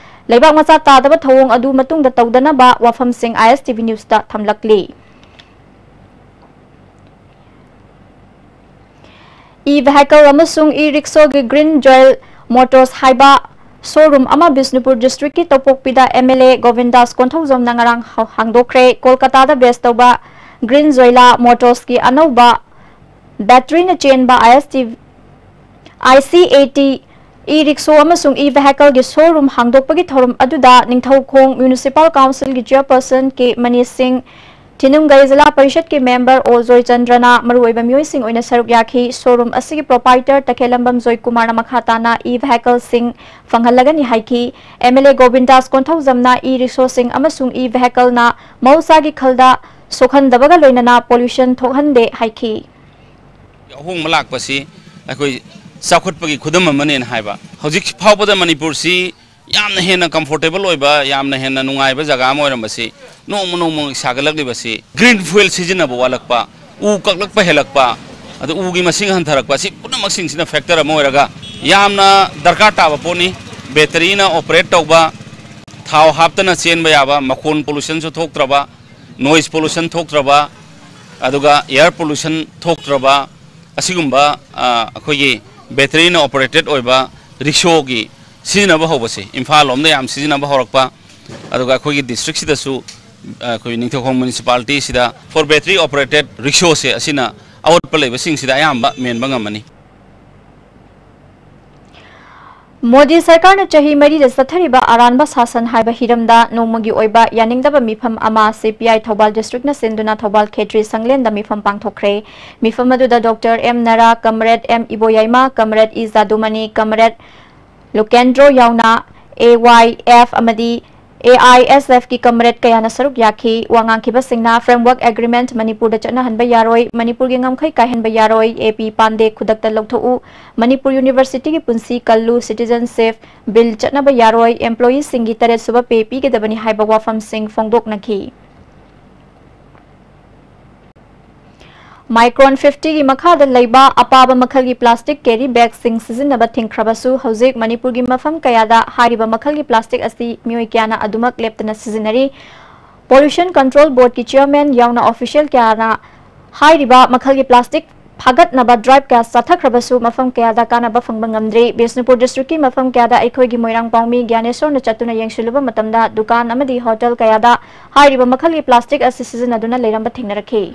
ꯂꯩꯕꯥꯛ ꯃꯆꯥ ꯇꯥꯗꯕ ꯊꯧꯑꯣꯡ ꯑꯗꯨ ꯃꯇꯨꯡꯗ ꯇꯧꯗꯅꯕ ꯋꯥꯐꯝꯁꯤꯡ ISTV ꯅ꯭ꯌꯨꯁꯇ ꯊꯝꯂꯛꯂꯤ꯫ E-vehicle ꯑꯃꯁꯨꯡ e-rickshaw ꯒꯤ Green Jewel Motors ꯍꯥꯏꯕ showroom ꯑꯃ ꯕꯤꯁꯅꯨꯄꯨꯔ district ꯀꯤ ꯇꯧꯄꯣꯛꯄꯤꯗ MLA ꯒꯣꯕꯤꯟꯗꯥꯁ ꯀꯣꯟꯊꯧꯖꯝꯅ ꯉꯔꯥꯡ ꯍꯧ-, ꯍꯥꯡꯗꯣꯛꯈ꯭ꯔꯦ꯫ ꯀꯣꯜꯀꯇꯥꯗ base ꯇꯧꯕ Green Jewel Motors ꯀꯤ ꯑꯅꯧꯕ battery ꯅ ꯆꯦꯟꯕ IST, ICAT e-rickshaw ꯑꯃꯁꯨꯡ e-vehicle ꯒꯤ showroom ꯍꯥꯡꯗꯣꯛꯄꯒꯤ ꯊꯧꯔꯝ ꯑꯗꯨꯗ ꯅꯤꯡꯊꯧꯈꯣꯡ Municipal Council ꯒꯤ chairperson ꯀꯦ ꯃꯅꯤ ꯁꯤꯡ, ꯊꯤꯅꯨꯡꯒꯩ ꯖꯤꯂꯥ ꯄꯔꯤꯁꯠꯀꯤ member ꯑꯣ ꯖꯣꯏꯆꯟꯗ꯭ꯔꯅ ꯃꯔꯨꯑꯣꯏꯕ ꯃꯤꯑꯣꯏꯁꯤꯡ ꯑꯣꯏꯅ ꯁꯔꯨꯛ ꯌꯥꯈꯤ꯫ Showroom ꯑꯁꯤꯒꯤ proprietor ꯇꯈꯦꯜꯂꯝꯕꯝ ꯖꯣꯏꯀꯨꯃꯥꯔꯅ ꯃꯈꯥ ꯇꯥꯅ e-vehicle ꯁꯤꯡ ꯐꯪꯍꯜꯂꯒꯅꯤ ꯍꯥꯏꯈꯤ꯫ MLA ꯒꯣꯕꯤꯟꯗꯥꯁ ꯀꯣꯟꯊꯧꯖꯝꯅ e-rickshaw ꯁꯤꯡ ꯑꯃꯁꯨꯡ e-vehicle ꯅ ꯃꯍꯧꯁꯥꯒꯤ ꯈꯜꯗ ꯁꯣꯛꯍꯟꯗꯕꯒ ꯂꯣꯏꯅꯅ pollution ꯊꯣꯛꯍꯟꯗꯦ ꯍꯥꯏꯈꯤ꯫ ꯑꯍꯣꯡꯕ ꯂꯥꯛꯄꯁꯤ ꯑꯩꯈꯣꯏ ꯆꯥꯎꯈꯠꯄꯒꯤ ꯈꯨꯗꯝ ꯑꯃꯅꯦꯅ ꯍꯥꯏꯕ꯫ ꯍꯧꯖꯤꯛ ꯐꯥꯎꯕꯗ ꯃꯅꯤꯄꯨꯔꯁꯤ ꯌꯥꯝꯅ ꯍꯦꯟꯅ comfortable ꯑꯣꯏꯕ, ꯌꯥꯝꯅ ꯍꯦꯟꯅ ꯅꯨꯡꯉꯥꯏꯕ ꯖꯒꯥ ꯑꯃ ꯑꯣꯏꯔꯝꯕꯁꯤ ꯅꯣꯡꯃ ꯅꯣꯡꯃꯒꯤ ꯁꯥꯒꯠꯂꯛꯂꯤꯕꯁꯤ green fuel ꯁꯤꯖꯤꯟꯅꯕ ꯋꯥꯠꯂꯛꯄ, ꯎ ꯀꯛꯂꯛꯄ ꯍꯦꯜꯂꯛꯄ, ꯑꯗꯨ ꯎꯒꯤ ꯃꯁꯤꯡ ꯍꯟꯊꯔꯛꯄ, ꯁꯤ ꯄꯨꯝꯅꯃꯛꯁꯤꯡꯁꯤꯅ factor ꯑꯃ ꯑꯣꯏꯔꯒ ꯌꯥꯝꯅ ꯗꯔꯀꯥꯔ ꯇꯥꯕ ꯄꯣꯠꯅꯤ꯫ Battery ꯅ operate ꯇꯧꯕ, ꯊꯥꯎ ꯍꯥꯞꯇꯅ ꯆꯦꯟꯕ ꯌꯥꯕ, ꯃꯈꯣꯟ pollution ꯁꯨ ꯊꯣꯛꯇ꯭ꯔꯕ, noise pollution ꯊꯣꯛꯇ꯭ꯔꯕ, ꯑꯗꯨꯒ air pollution ꯊꯣꯛꯇ꯭ꯔꯕ, ꯑꯁꯤꯒꯨꯝꯕ, ꯑ, ꯑꯩꯈꯣꯏꯒꯤ battery ꯅ operated ꯑꯣꯏꯕ rickshaw ꯒꯤ ꯁꯤꯖꯤꯟꯅꯕ ꯍꯧꯕꯁꯦ, ꯏꯝꯐꯥꯜ ꯂꯣꯝꯗ ꯌꯥꯝ ꯁꯤꯖꯤꯟꯅꯕ ꯍꯧꯔꯛꯄ, ꯑꯗꯨꯒ ꯑꯩꯈꯣꯏꯒꯤ district ꯁꯤꯗꯁꯨ, ꯑ, ꯑꯩꯈꯣꯏ ꯅꯤꯡꯊꯧꯈꯣꯡ municipality ꯁꯤꯗ for battery operated rickshaw ꯁꯦ ꯑꯁꯤꯅ ꯑꯋꯥꯠꯄ ꯂꯩꯕꯁꯤꯡꯁꯤꯗ ꯑꯌꯥꯝꯕ ꯃꯦꯟꯕ ꯉꯝꯃꯅꯤ꯫ ꯃꯣꯗꯤ ꯁꯔꯀꯥꯔꯅ ꯆꯍꯤ ꯃꯔꯤꯗ ꯆꯠꯊꯔꯤꯕ ꯑꯔꯥꯟꯕ ꯁꯥꯁꯟ ꯍꯥꯏꯕ ꯍꯤꯔꯝꯗ ꯅꯣꯡꯃꯒꯤ ꯑꯣꯏꯕ ꯌꯥꯅꯤꯡꯗꯕ ꯃꯤꯐꯝ ꯑꯃ CPI ꯊꯧꯕꯥꯜ district ꯅ ꯁꯤꯟꯗꯨꯅ ꯊꯧꯕꯥꯜ ꯈꯦꯇ꯭ꯔꯤ ꯁꯪꯂꯦꯟꯗ ꯃꯤꯐꯝ ꯄꯥꯡꯊꯣꯛꯈ꯭ꯔꯦ꯫ ꯃꯤꯐꯝ ꯑꯗꯨꯗ Doctor M ꯅꯔꯥ, Comrade M ꯏꯕꯣꯌꯥꯏꯃ, Comrade ꯏ ꯖꯥꯗꯨꯃꯅꯤ, Comrade ꯂꯨꯀꯦꯟꯗ꯭ꯔꯣ ꯌꯥꯎꯅ AYF ꯑꯃꯗꯤ ꯑꯦ ꯑꯥꯏ ꯑꯦꯁ ꯑꯦꯐꯀꯤ ꯀꯝꯔꯦꯗ ꯀꯌꯥꯅ ꯁꯔꯨꯛ ꯌꯥꯈꯤ꯫ ꯋꯥ ꯉꯥꯡꯈꯤꯕꯁꯤꯡꯅ Framework Agreement ꯃꯅꯤꯄꯨꯔꯗ ꯆꯠꯅꯍꯟꯕ ꯌꯥꯔꯣꯏ, ꯃꯅꯤꯄꯨꯔꯒꯤ ꯉꯝꯈꯩ ꯀꯥꯏꯍꯟꯕ ꯌꯥꯔꯣꯏ, ꯑꯦ ꯄꯤ ꯄꯥꯟꯗꯦ ꯈꯨꯗꯛꯇ ꯂꯧꯊꯣꯛꯎ, ꯃꯅꯤꯄꯨꯔ ꯌꯨꯅꯤꯚꯔꯁꯤꯇꯤꯒꯤ ꯄꯨꯟꯁꯤ ꯀꯜꯂꯨ, Citizenship Bill ꯆꯠꯅꯕ ꯌꯥꯔꯣꯏ, employeeꯁꯤꯡꯒꯤ ꯇꯔꯦꯠ ꯁꯨꯕ pay ꯄꯤꯒꯗꯕꯅꯤ ꯍꯥꯏꯕ ꯋꯥꯐꯝꯁꯤꯡ ꯐꯣꯡꯗꯣꯛꯅꯈꯤ꯫ Micron fiftyꯒꯤ ꯃꯈꯥꯗ ꯂꯩꯕ ꯑꯄꯥꯕ ꯃꯈꯜꯒꯤ plastic carry bagꯁꯤꯡ ꯁꯤꯖꯤꯟꯅꯕ ꯊꯤꯡꯈ꯭ꯔꯕꯁꯨ, ꯍꯧꯖꯤꯛ ꯃꯅꯤꯄꯨꯔꯒꯤ ꯃꯐꯝ ꯀꯌꯥꯗ ꯍꯥꯏꯔꯤꯕ ꯃꯈꯜꯒꯤ plastic ꯑꯁꯤ ꯃꯤꯑꯣꯏ ꯀꯌꯥꯅ ꯑꯗꯨꯃꯛ ꯂꯦꯞꯇꯅ ꯁꯤꯖꯤꯟꯅꯔꯤ꯫ Pollution Control Boardꯀꯤ chairman ꯌꯥꯎꯅ official ꯀꯌꯥꯅ ꯍꯥꯏꯔꯤꯕ ꯃꯈꯜꯒꯤ plastic ꯐꯥꯒꯠꯅꯕ drive ꯀꯌꯥ ꯆꯠꯊꯈ꯭ꯔꯕꯁꯨ, ꯃꯐꯝ ꯀꯌꯥꯗ ꯀꯥꯟꯅꯕ ꯐꯪꯕ ꯉꯝꯗ꯭ꯔꯤ꯫ ꯕꯤꯁꯅꯨꯄꯨꯔ districtꯀꯤ ꯃꯐꯝ ꯀꯌꯥꯗ ꯑꯩꯈꯣꯏꯒꯤ ꯃꯣꯏꯔꯥꯡꯄꯥꯎꯃꯤ ꯒ꯭ꯌꯥꯅꯦꯁꯣꯔꯅ ꯆꯠꯇꯨꯅ ꯌꯦꯡꯁꯤꯜꯂꯨꯕ ꯃꯇꯝꯗ, ꯗꯨꯀꯥꯟ ꯑꯃꯗꯤ hotel ꯀꯌꯥꯗ ꯍꯥꯏꯔꯤꯕ ꯃꯈꯜꯒꯤ plastic ꯑꯁꯤ ꯁꯤꯖꯤꯟꯅꯗꯨꯅ ꯂꯩꯔꯝꯕ ꯊꯦꯡꯅꯔꯛꯈꯤ꯫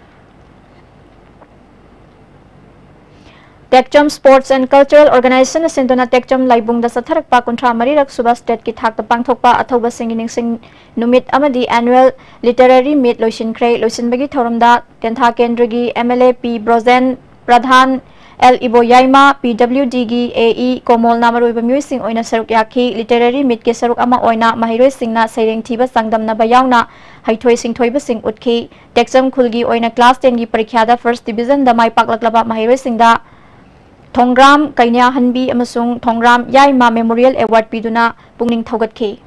ꯇꯦꯛꯆꯝ Sports and Cultural Organizationꯅ ꯁꯤꯟꯗꯨꯅ ꯇꯦꯛꯆꯝ ꯂꯥꯏꯕꯨꯡꯗ ꯆꯠꯊꯔꯛꯄ ꯀꯨꯟꯊ꯭ꯔꯥ ꯃꯔꯤꯔꯛ ꯁꯨꯕ stateꯀꯤ ꯊꯥꯛꯇ ꯄꯥꯡꯊꯣꯛꯄ ꯑꯊꯧꯕꯁꯤꯡꯒꯤ ꯅꯤꯡꯁꯤꯡ ꯅꯨꯃꯤꯠ ꯑꯃꯗꯤ annual literary meet ꯂꯣꯏꯁꯤꯟꯈ꯭ꯔꯦ꯫ ꯂꯣꯏꯁꯤꯟꯕꯒꯤ ꯊꯧꯔꯝꯗ ꯇꯦꯟꯊꯥ ꯀꯦꯟꯗ꯭ꯔꯒꯤ M L A P Brojen Pradhan, L Iboyaima, P W ꯗꯤꯒꯤ ꯑꯦ ꯏ ꯀꯣꯃꯣꯜꯅ ꯃꯔꯨꯑꯣꯏꯕ ꯃꯤꯑꯣꯏꯁꯤꯡ ꯑꯣꯏꯅ ꯁꯔꯨꯛ ꯌꯥꯈꯤ꯫ Literary meetꯀꯤ ꯁꯔꯨꯛ ꯑꯃ ꯑꯣꯏꯅ ꯃꯍꯩꯔꯣꯏꯁꯤꯡꯅ ꯁꯩꯔꯦꯡ ꯊꯤꯕ ꯆꯥꯡꯗꯝꯅꯕ ꯌꯥꯎꯅ ꯍꯩꯊꯣꯏ ꯁꯤꯡꯊꯣꯏꯕꯁꯤꯡ ꯎꯠꯈꯤ꯫ ꯇꯦꯛꯆꯝ ꯈꯨꯜꯒꯤ ꯑꯣꯏꯅ class tenꯒꯤ ꯄꯔꯤꯈ꯭ꯌꯥꯗ first divisionꯗ ꯃꯥꯏ ꯄꯥꯛꯂꯛꯂꯕ ꯃꯍꯩꯔꯣꯏꯁꯤꯡꯗ ꯊꯣꯡꯒ꯭ꯔꯥꯝ ꯀꯩꯅ꯭ꯌꯥꯍꯟꯕꯤ ꯑꯃꯁꯨꯡ ꯊꯣꯡꯒ꯭ꯔꯥꯝ ꯌꯥꯏꯃ memorial award ꯄꯤꯗꯨꯅ ꯄꯨꯛꯅꯤꯡ ꯊꯧꯒꯠꯈꯤ꯫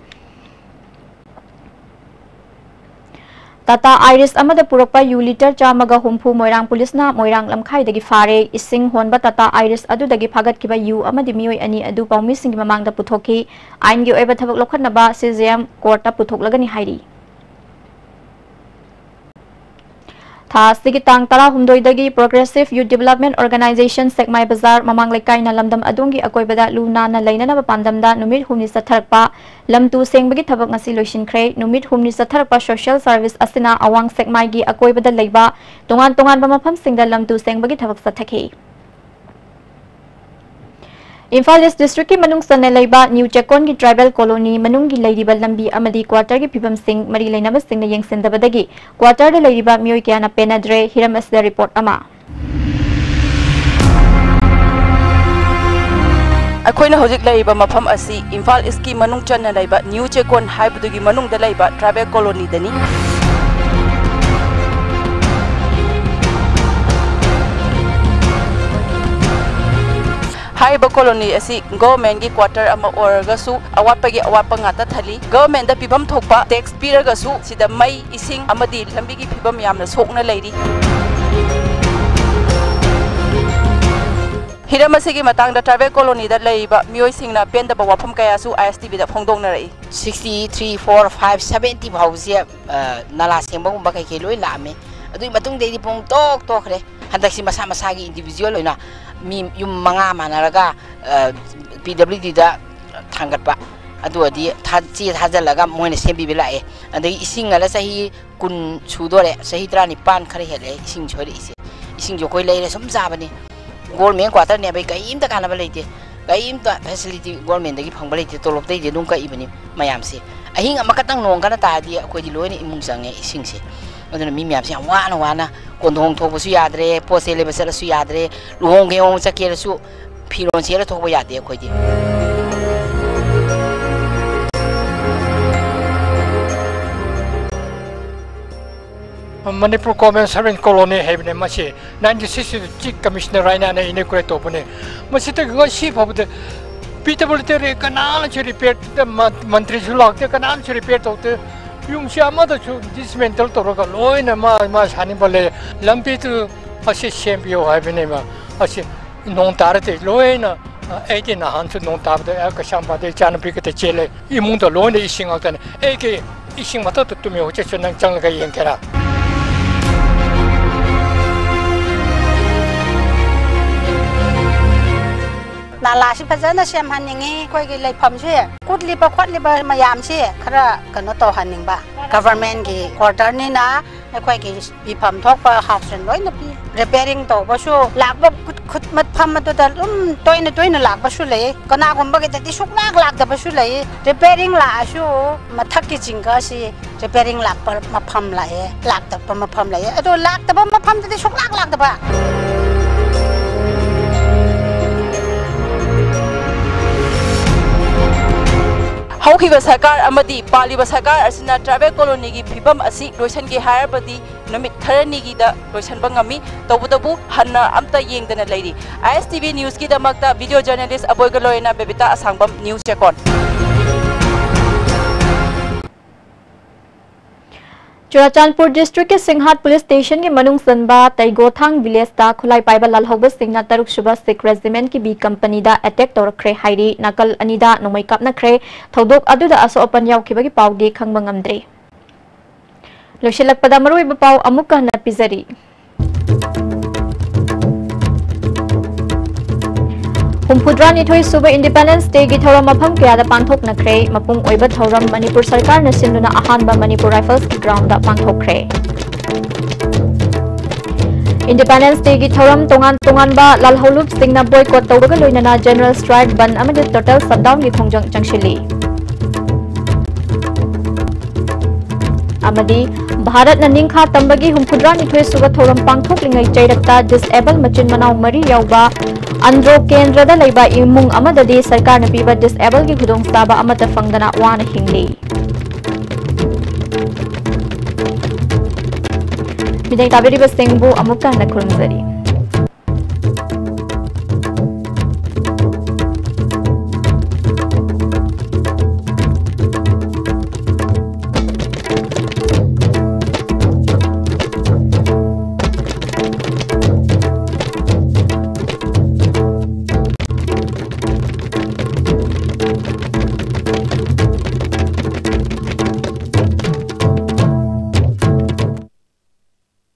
ꯇꯥꯇꯥ ꯑꯥꯏꯔꯤꯁ ꯑꯃꯗ ꯄꯨꯔꯛꯄ ꯌꯨ ꯂꯤꯇꯔ ꯆꯥꯝꯃꯒ ꯍꯨꯝꯐꯨ ꯃꯣꯏꯔꯥꯡ ꯄꯨꯂꯤꯁꯅ ꯃꯣꯏꯔꯥꯡ ꯂꯝꯈꯥꯏꯗꯒꯤ ꯐꯥꯔꯦ꯫ ꯏꯁꯤꯡ ꯍꯣꯟꯕ ꯇꯥꯇꯥ ꯑꯥꯏꯔꯤꯁ ꯑꯗꯨꯗꯒꯤ ꯐꯥꯒꯠꯈꯤꯕ ꯌꯨ ꯑꯃꯗꯤ ꯃꯤꯑꯣꯏ ꯑꯅꯤ ꯑꯗꯨ ꯄꯥꯎꯃꯤꯁꯤꯡꯒꯤ ꯃꯃꯥꯡꯗ ꯄꯨꯊꯣꯛꯈꯤ꯫ ꯑꯥꯏꯟꯒꯤ ꯑꯣꯏꯕ ꯊꯕꯛ ꯂꯧꯈꯠꯅꯕ ꯁꯤ ꯖꯦ ꯑꯦꯝ ꯀꯣꯔꯠꯇ ꯄꯨꯊꯣꯛꯂꯒꯅꯤ ꯍꯥꯏꯔꯤ꯫ ꯊꯥ ꯑꯁꯤꯒꯤ ꯇꯥꯡ ꯇꯔꯥꯍꯨꯝꯗꯣꯏꯗꯒꯤ Progressive Youth Development Organisation ꯁꯦꯛꯃꯥꯏ ꯕꯖꯥꯔ ꯃꯃꯥꯡ ꯂꯩꯀꯥꯏꯅ ꯂꯝꯗꯝ ꯑꯗꯣꯝꯒꯤ ꯑꯀꯣꯏꯕꯗ ꯂꯨ ꯅꯥꯟꯅ ꯂꯩꯅꯅꯕ ꯄꯥꯟꯗꯝꯗ ꯅꯨꯃꯤꯠ ꯍꯨꯝꯅꯤ ꯆꯠꯊꯔꯛꯄ ꯂꯝ ꯇꯨ ꯁꯦꯡꯕꯒꯤ ꯊꯕꯛ ꯉꯁꯤ ꯂꯣꯏꯁꯤꯟꯈ꯭ꯔꯦ꯫ ꯅꯨꯃꯤꯠ ꯍꯨꯝꯅꯤ ꯆꯠꯊꯔꯛꯄ social service ꯑꯁꯤꯅ ꯑꯋꯥꯡ ꯁꯦꯛꯃꯥꯏꯒꯤ ꯑꯀꯣꯏꯕꯗ ꯂꯩꯕ ꯇꯣꯉꯥꯟ ꯇꯣꯉꯥꯟꯕ ꯃꯐꯝꯁꯤꯡꯗ ꯂꯝ ꯇꯨ ꯁꯦꯡꯕꯒꯤ ꯊꯕꯛ ꯆꯠꯊꯈꯤ꯫ ꯏꯝꯐꯥꯜ East districtꯀꯤ ꯃꯅꯨꯡ ꯆꯟꯅ ꯂꯩꯕ ꯅ꯭ꯌꯨ ꯆꯦꯛꯀꯣꯟꯒꯤ tribal colony ꯃꯅꯨꯡꯒꯤ ꯂꯩꯔꯤꯕ ꯂꯝꯕꯤ ꯑꯃꯗꯤ quarterꯒꯤ ꯐꯤꯕꯝꯁꯤꯡ ꯃꯔꯤ ꯂꯩꯅꯕꯁꯤꯡꯅ ꯌꯦꯡꯁꯤꯟꯗꯕꯗꯒꯤ quarterꯗ ꯂꯩꯔꯤꯕ ꯃꯤꯑꯣꯏ ꯀꯌꯥꯅ ꯄꯦꯟꯅꯗ꯭ꯔꯦ꯫ ꯍꯤꯔꯝ ꯑꯁꯤꯗ report ꯑꯃ꯫ ꯑꯩꯈꯣꯏꯅ ꯍꯧꯖꯤꯛ ꯂꯩꯔꯤꯕ ꯃꯐꯝ ꯑꯁꯤ ꯏꯝꯐꯥꯜ ꯏꯁꯀꯤ ꯃꯅꯨꯡ ꯆꯟꯅ ꯂꯩꯕ ꯅ꯭ꯌꯨ ꯆꯦꯀꯣꯟ ꯍꯥꯏꯕꯗꯨꯒꯤ ꯃꯅꯨꯡꯗ ꯂꯩꯕ ꯇ꯭ꯔꯥꯏꯕꯦꯜ ꯀꯣꯂꯣꯅꯤꯗꯅꯤ꯫ ꯍꯥꯏꯔꯤꯕ ꯀꯣꯂꯣꯅꯤ ꯑꯁꯤ ꯒꯣꯚꯔꯟꯃꯦꯟꯠꯀꯤ ꯀ꯭ꯋꯥꯇꯔ ꯑꯃ ꯑꯣꯏꯔꯒꯁꯨ ꯑꯋꯥꯠꯄꯒꯤ ꯑꯋꯥꯠꯄ ꯉꯥꯛꯇ ꯊꯜꯂꯤ꯫ ꯒꯣꯚꯔꯟꯃꯦꯟꯠꯇ ꯄꯤꯐꯝ ꯊꯣꯛꯄ ꯇꯦꯛꯁ ꯄꯤꯔꯒꯁꯨ ꯁꯤꯗ ꯃꯩ, ꯏꯁꯤꯡ ꯑꯃꯗꯤ ꯂꯝꯕꯤꯒꯤ ꯐꯤꯕꯝ ꯌꯥꯝꯅ ꯁꯣꯛꯅ ꯂꯩꯔꯤ꯫ ꯍꯤꯔꯝ ꯑꯁꯤꯒꯤ ꯃꯇꯥꯡꯗ ꯇ꯭ꯔꯥꯏꯕꯦꯜ ꯀꯣꯂꯣꯅꯤꯗ ꯂꯩꯔꯤꯕ ꯃꯤꯑꯣꯏꯁꯤꯡꯅ ꯄꯦꯟꯗꯕ ꯋꯥꯐꯝ ꯀꯌꯥꯁꯨ ꯑꯥꯏ ꯑꯦꯁ ꯇꯤ ꯚꯤꯗ ꯐꯣꯡꯗꯣꯛꯅꯔꯛꯏ꯫ Sixty three, four, five, seventy ꯐꯥꯎꯕꯁꯦ, ꯑ, ꯅꯂꯥ ꯁꯦꯡꯕꯒꯨꯝꯕ ꯀꯩꯀꯩ ꯂꯣꯏ ꯂꯥꯛꯑꯝꯃꯦ꯫ ꯑꯗꯨꯒꯤ ꯃꯇꯨꯡꯗꯩꯗꯤ ꯄꯨꯡ ꯇꯣꯛ ꯇꯣꯛꯈ꯭ꯔꯦ꯫ ꯍꯟꯗꯛꯁꯤ ꯃꯁꯥ ꯃꯁꯥꯒꯤ ꯏꯟꯗꯤꯕꯤꯖꯨꯋꯦꯜ ꯑꯣꯏꯅ ꯃꯤ ꯌꯨꯝ ꯃꯉꯥ ꯃꯥꯟꯅꯔꯒ, ꯑ, ꯄꯤ ꯗꯕ꯭ꯂꯤꯎ ꯗꯤꯗ ꯊꯥꯡꯒꯠꯄ꯫ ꯑꯗꯨ ꯑꯣꯏꯔꯗꯤ ꯊꯥ-, ꯆꯦ ꯊꯥꯖꯤꯜꯂꯒ ꯃꯣꯏꯅ ꯁꯦꯝꯕꯤꯕ ꯂꯥꯛꯑꯦ꯫ ꯑꯗꯒꯤ ꯏꯁꯤꯡ ꯑꯅ ꯆꯍꯤ ꯀꯨꯟ ꯁꯨꯗꯣꯔꯦ, ꯆꯍꯤ ꯇꯔꯥꯅꯤꯄꯥꯟ ꯈꯔ ꯍꯦꯜꯂꯦ ꯏꯁꯤꯡ ꯁꯣꯏꯔꯛꯏꯁꯦ꯫ ꯏꯁꯤꯡꯁꯨ ꯑꯩꯈꯣꯏ ꯂꯩꯔ ꯁꯨꯝ ꯆꯥꯕꯅꯤ꯫ ꯒꯣꯔꯃꯦꯟ ꯀ꯭ꯋꯥꯇꯔꯅꯦꯕ, ꯑꯩ ꯀꯔꯤꯝꯇ ꯀꯥꯟꯅꯕ ꯂꯩꯇꯦ, ꯀꯔꯤꯝꯇ ꯐꯦꯁꯤꯂꯤꯇꯤ ꯒꯣꯔꯃꯦꯟꯗꯒꯤ ꯐꯪꯕ ꯂꯩꯇꯦ, ꯇꯣꯂꯣꯞꯇꯩꯗꯤ ꯑꯗꯨꯝ ꯀꯛꯏꯕꯅꯤ ꯃꯌꯥꯝꯁꯦ꯫ ꯑꯍꯤꯡ ꯑꯃꯈꯛꯇꯪ ꯅꯣꯡ ꯀꯟꯅ ꯇꯥꯔꯗꯤ ꯑꯩꯈꯣꯏꯗꯤ ꯂꯣꯏꯅ ꯏꯃꯨꯡ ꯆꯪꯉꯦ ꯏꯁꯤꯡꯁꯦ꯫ ꯑꯗꯨꯅ ꯃꯤ ꯃꯌꯥꯝꯁꯦ ꯌꯥꯝ ꯋꯥꯅ ꯋꯥꯅ, ꯀꯣꯟꯊꯣꯡ ꯊꯣꯛꯄꯁꯨ ꯌꯥꯗ꯭ꯔꯦ, ꯄꯣꯠ ꯆꯩ ꯂꯩꯕ ꯆꯠꯂꯁꯨ ꯌꯥꯗ꯭ꯔꯦ, ꯂꯨꯍꯣꯡ ꯈꯣꯡꯗꯣꯡꯕ ꯆꯠꯀꯦꯔꯁꯨ ꯐꯤꯔꯣꯜ ꯁꯦꯠꯂ ꯊꯣꯛꯄ ꯌꯥꯗꯦ ꯑꯩꯈꯣꯏꯗꯤ꯫ ꯃꯅꯤꯄꯨꯔ ꯒꯣꯔꯃꯦꯟ ꯁꯔꯚꯦꯟ ꯀꯣꯂꯣꯅꯤ ꯍꯥꯏꯕꯅꯦ ꯃꯁꯤ꯫ ꯅꯥꯏꯟꯇꯤꯟ ꯁꯤꯛꯁꯇꯤꯗ ꯆꯤꯐ ꯀꯃꯤꯁꯅꯔ ꯍꯥꯏꯅ ꯑꯩꯅ ꯏꯅꯣꯒ꯭ꯔꯦꯠ ꯇꯧꯕꯅꯦ꯫ ꯃꯁꯤꯗꯒꯤ ꯉꯁꯤ ꯐꯥꯎꯕꯗ ꯄꯤ ꯗꯕ꯭ꯂꯤꯎ ꯗꯤ ꯀꯅꯥꯅꯁꯨ ꯔꯤꯄꯤꯌꯔ, ꯃ-, ꯃꯟꯇ꯭ꯔꯤꯁꯨ ꯂꯥꯛꯇꯦ, ꯀꯅꯥꯅꯁꯨ ꯔꯤꯄꯤꯌꯔ ꯇꯧꯗꯦ꯫ ꯌꯨꯝꯁꯤ ꯑꯃꯗꯁꯨ ꯗꯤꯁꯃꯦꯟꯇꯜ ꯇꯧꯔꯒ ꯂꯣꯏꯅ ꯃꯥ, ꯃꯥ ꯁꯥꯅꯤꯡꯕ ꯂꯩ꯫ ꯂꯝꯕꯤꯗꯨ ꯑꯁꯤ ꯁꯦꯝꯕꯤꯌꯨ ꯍꯥꯏꯕꯅꯦꯕ꯫ ꯑꯁꯤ ꯅꯣꯡ ꯇꯥꯔꯗꯤ ꯂꯣꯏꯅ, ꯑꯩꯗꯤ ꯅꯍꯥꯟꯁꯨ ꯅꯣꯡ ꯇꯥꯕꯗ ꯑꯩ ꯀꯩꯁꯥꯝꯄꯥꯠꯇ ꯏꯆꯥꯅꯨꯄꯤ ꯈꯛꯇ ꯆꯦꯜꯂꯦ꯫ ꯏꯃꯨꯡꯗ ꯂꯣꯏꯅ ꯏꯁꯤꯡ ꯉꯥꯛꯇꯅꯦ꯫ ꯑꯩꯒꯤ ꯏꯁꯤꯡ ꯃꯊꯛꯇ ꯇꯨꯝꯃꯤ, ꯍꯧꯖꯤꯛꯁꯨ ꯅꯪ ꯆꯪꯂꯒ ꯌꯦꯡꯒꯦꯔꯥ? ꯅꯥꯂꯥꯁꯤ ꯐꯖꯅ ꯁꯦꯝꯍꯟꯅꯤꯡꯉꯤ꯫ ꯑꯩꯈꯣꯏꯒꯤ ꯂꯩꯐꯝꯁꯤ, ꯀꯨꯠꯂꯤꯕ ꯈꯣꯠꯂꯤꯕ ꯃꯌꯥꯝꯁꯤ ꯈꯔ ꯀꯩꯅꯣ ꯇꯧꯍꯟꯅꯤꯡꯕ꯫ ꯒꯚꯔꯟꯃꯦꯟꯠꯀꯤ ꯀ꯭ꯋꯥꯇꯔꯅꯤꯅ ꯑꯩꯈꯣꯏꯒꯤ ꯄꯤꯐꯝ ꯊꯣꯛꯄ ꯍꯥꯎꯁ ꯔꯦꯟꯠ ꯂꯣꯏꯅ ꯄꯤ꯫ ꯔꯤꯄꯤꯌꯥꯔꯤꯡ ꯇꯧꯕꯁꯨ ꯂꯥꯛꯄ ꯈꯨꯠ, ꯈꯨꯠ ꯃꯐꯝ ꯑꯗꯨꯗ ꯑꯗꯨꯝ ꯇꯣꯏꯅ ꯇꯣꯏꯅ ꯂꯥꯛꯄꯁꯨ ꯂꯩ꯫ ꯀꯅꯥꯒꯨꯝꯕꯒꯤꯗꯗꯤ ꯁꯨꯡꯂꯥꯛ ꯂꯥꯛꯇꯕꯁꯨ ꯂꯩ꯫ ꯔꯤꯄꯤꯌꯥꯔꯤꯡ ꯂꯥꯛꯑꯁꯨ ꯃꯊꯛꯀꯤ ꯖꯤꯡꯒꯥꯁꯤ ꯔꯤꯄꯤꯌꯥꯔꯤꯡ ꯂꯥꯛꯄ ꯃꯐꯝ ꯂꯥꯛꯑꯦ, ꯂꯥꯛꯇꯕ ꯃꯐꯝ ꯂꯩꯑꯦ꯫ ꯑꯗꯣ ꯂꯥꯛꯇꯕ ꯃꯐꯝꯗꯗꯤ ꯁꯨꯡꯂꯥꯛ ꯂꯥꯛꯇꯕ꯫ ꯍꯧꯈꯤꯕ ꯁꯔꯀꯥꯔ ꯑꯃꯗꯤ ꯄꯥꯜꯂꯤꯕ ꯁꯔꯀꯥꯔ ꯑꯁꯤꯅ ꯇ꯭ꯔꯥꯏꯕꯦꯜ ꯀꯣꯂꯣꯅꯤꯒꯤ ꯐꯤꯕꯝ ꯑꯁꯤ ꯂꯣꯏꯁꯤꯟꯒꯦ ꯍꯥꯏꯔꯕꯗꯤ ꯅꯨꯃꯤꯠ ꯈꯔꯅꯤꯒꯤꯗ ꯂꯣꯏꯁꯤꯟꯕ ꯉꯝꯃꯤ꯫ ꯇꯧꯕꯇꯕꯨ ꯍꯟꯅ ꯑꯝꯇ ꯌꯦꯡꯗꯅ ꯂꯩꯔꯤ꯫ ꯑꯥꯏ ꯑꯦꯁ ꯇꯤ ꯚꯤ ꯅ꯭ꯌꯨꯁꯀꯤꯗꯃꯛꯇ ꯚꯤꯗꯤꯑꯣ ꯖꯔꯅꯦꯂꯤꯁ꯭ꯠ ꯑꯕꯣꯏꯒ ꯂꯣꯏꯅꯅ ꯕꯦꯕꯤꯇꯥ ꯑꯁꯥꯡꯕꯝ, ꯅ꯭ꯌꯨꯁ ꯆꯦꯀꯣꯟ꯫ ꯆꯨꯔꯥꯆꯥꯟꯄꯨꯔ ꯗꯤꯁꯇ꯭ꯔꯤꯛꯀꯤ ꯁꯤꯡꯍꯥꯠ ꯄꯨꯂꯤꯁ ꯁ꯭ꯇꯦꯁꯟꯒꯤ ꯃꯅꯨꯡ ꯆꯟꯕ ꯇꯩꯒꯣꯊꯥꯡ ꯚꯤꯂꯦꯖꯇ ꯈꯨꯠꯂꯥꯏ ꯄꯥꯏꯕ ꯂꯥꯜꯍꯧꯕꯁꯤꯡꯅ ꯇꯔꯨꯛ ꯁꯨꯕ ꯁꯤꯈ ꯔꯦꯖꯤꯃꯦꯟꯠꯀꯤ ꯕꯤ ꯀꯝꯄꯅꯤꯗ ꯑꯦꯇꯦꯛ ꯇꯧꯔꯛꯈ꯭ꯔꯦ ꯍꯥꯏꯔꯤ꯫ ꯅꯥꯀꯜ ꯑꯅꯤꯗ ꯅꯣꯡꯃꯩ ꯀꯥꯞꯅꯈ꯭ꯔꯦ꯫ ꯊꯧꯗꯣꯛ ꯑꯗꯨꯗ ꯑꯁꯣꯛ ꯑꯄꯟ ꯌꯥꯎꯈꯤꯕꯒꯤ ꯄꯥꯎꯗꯤ ꯈꯪꯕ ꯉꯝꯗ꯭ꯔꯤ꯫ ꯂꯣꯏꯁꯤꯜꯂꯛꯄꯗ ꯃꯔꯨꯑꯣꯏꯕ ꯄꯥꯎ ꯑꯃꯨꯛꯀ ꯍꯟꯅ ꯄꯤꯖꯔꯤ꯫ ꯍꯨꯝꯐꯨꯇꯔꯥꯅꯤꯊꯣꯏ ꯁꯨꯕ ꯏꯟꯗꯤꯄꯦꯟꯗꯦꯟꯁ ꯗꯦꯒꯤ ꯊꯧꯔꯝ ꯃꯐꯝ ꯀꯌꯥꯗ ꯄꯥꯡꯊꯣꯛꯅꯈ꯭ꯔꯦ꯫ ꯃꯄꯨꯡ ꯑꯣꯏꯕ ꯊꯧꯔꯝ ꯃꯅꯤꯄꯨꯔ ꯁꯔꯀꯥꯔꯅ ꯁꯤꯟꯗꯨꯅ ꯑꯍꯥꯟꯕ ꯃꯅꯤꯄꯨꯔ ꯔꯥꯏꯐꯜꯁꯀꯤ ꯒ꯭ꯔꯥꯎꯟꯗ ꯄꯥꯡꯊꯣꯛꯈ꯭ꯔꯦ꯫ ꯏꯟꯗꯤꯄꯦꯟꯗꯦꯟꯁ ꯗꯦꯒꯤ ꯊꯧꯔꯝ ꯇꯣꯉꯥꯟ ꯇꯣꯉꯥꯟꯕ ꯂꯥꯜꯍꯧꯂꯨꯞꯁꯤꯡꯅ ꯕꯣꯏꯀꯣꯠ ꯇꯧꯕꯒ ꯂꯣꯏꯅꯅ ꯖꯦꯅꯔꯦꯜ ꯁ꯭ꯇ꯭ꯔꯥꯏꯛ, ꯕꯟꯗ ꯑꯃꯗꯤ ꯇꯣꯇꯦꯜ ꯁꯠꯗꯥꯎꯟꯒꯤ ꯈꯣꯡꯖꯪ ꯆꯪꯁꯤꯜꯂꯤ꯫ ꯑꯃꯗꯤ ꯚꯥꯔꯠꯅ ꯅꯤꯡꯈꯥ ꯇꯝꯕꯒꯤ ꯍꯨꯝꯐꯨꯇꯔꯥꯅꯤꯊꯣꯏ ꯁꯨꯕ ꯊꯧꯔꯝ ꯄꯥꯡꯊꯣꯛꯂꯤꯉꯩ ꯆꯩꯔꯛꯇ ꯗꯤꯁꯑꯦꯕꯜ ꯃꯆꯤꯟ ꯃꯅꯥꯎ ꯃꯔꯤ ꯌꯥꯎꯕ ꯑꯟꯗ꯭ꯔꯣ ꯀꯦꯟꯗ꯭ꯔꯗ ꯂꯩꯕ ꯏꯃꯨꯡ ꯑꯃꯗꯗꯤ ꯁꯔꯀꯥꯔꯅ ꯄꯤꯕ ꯗꯤꯁꯑꯦꯕꯜꯒꯤ ꯈꯨꯗꯣꯡꯆꯥꯕ ꯑꯃꯠꯇ ꯐꯪꯗꯅ ꯋꯥꯅ ꯍꯤꯡꯂꯤ꯫ ꯃꯤꯠꯌꯦꯡ ꯇꯥꯕꯤꯔꯤꯕꯁꯤꯡꯕꯨ ꯑꯃꯨꯛꯀ ꯍꯟꯅ ꯈꯨꯔꯨꯝꯖꯔꯤ꯫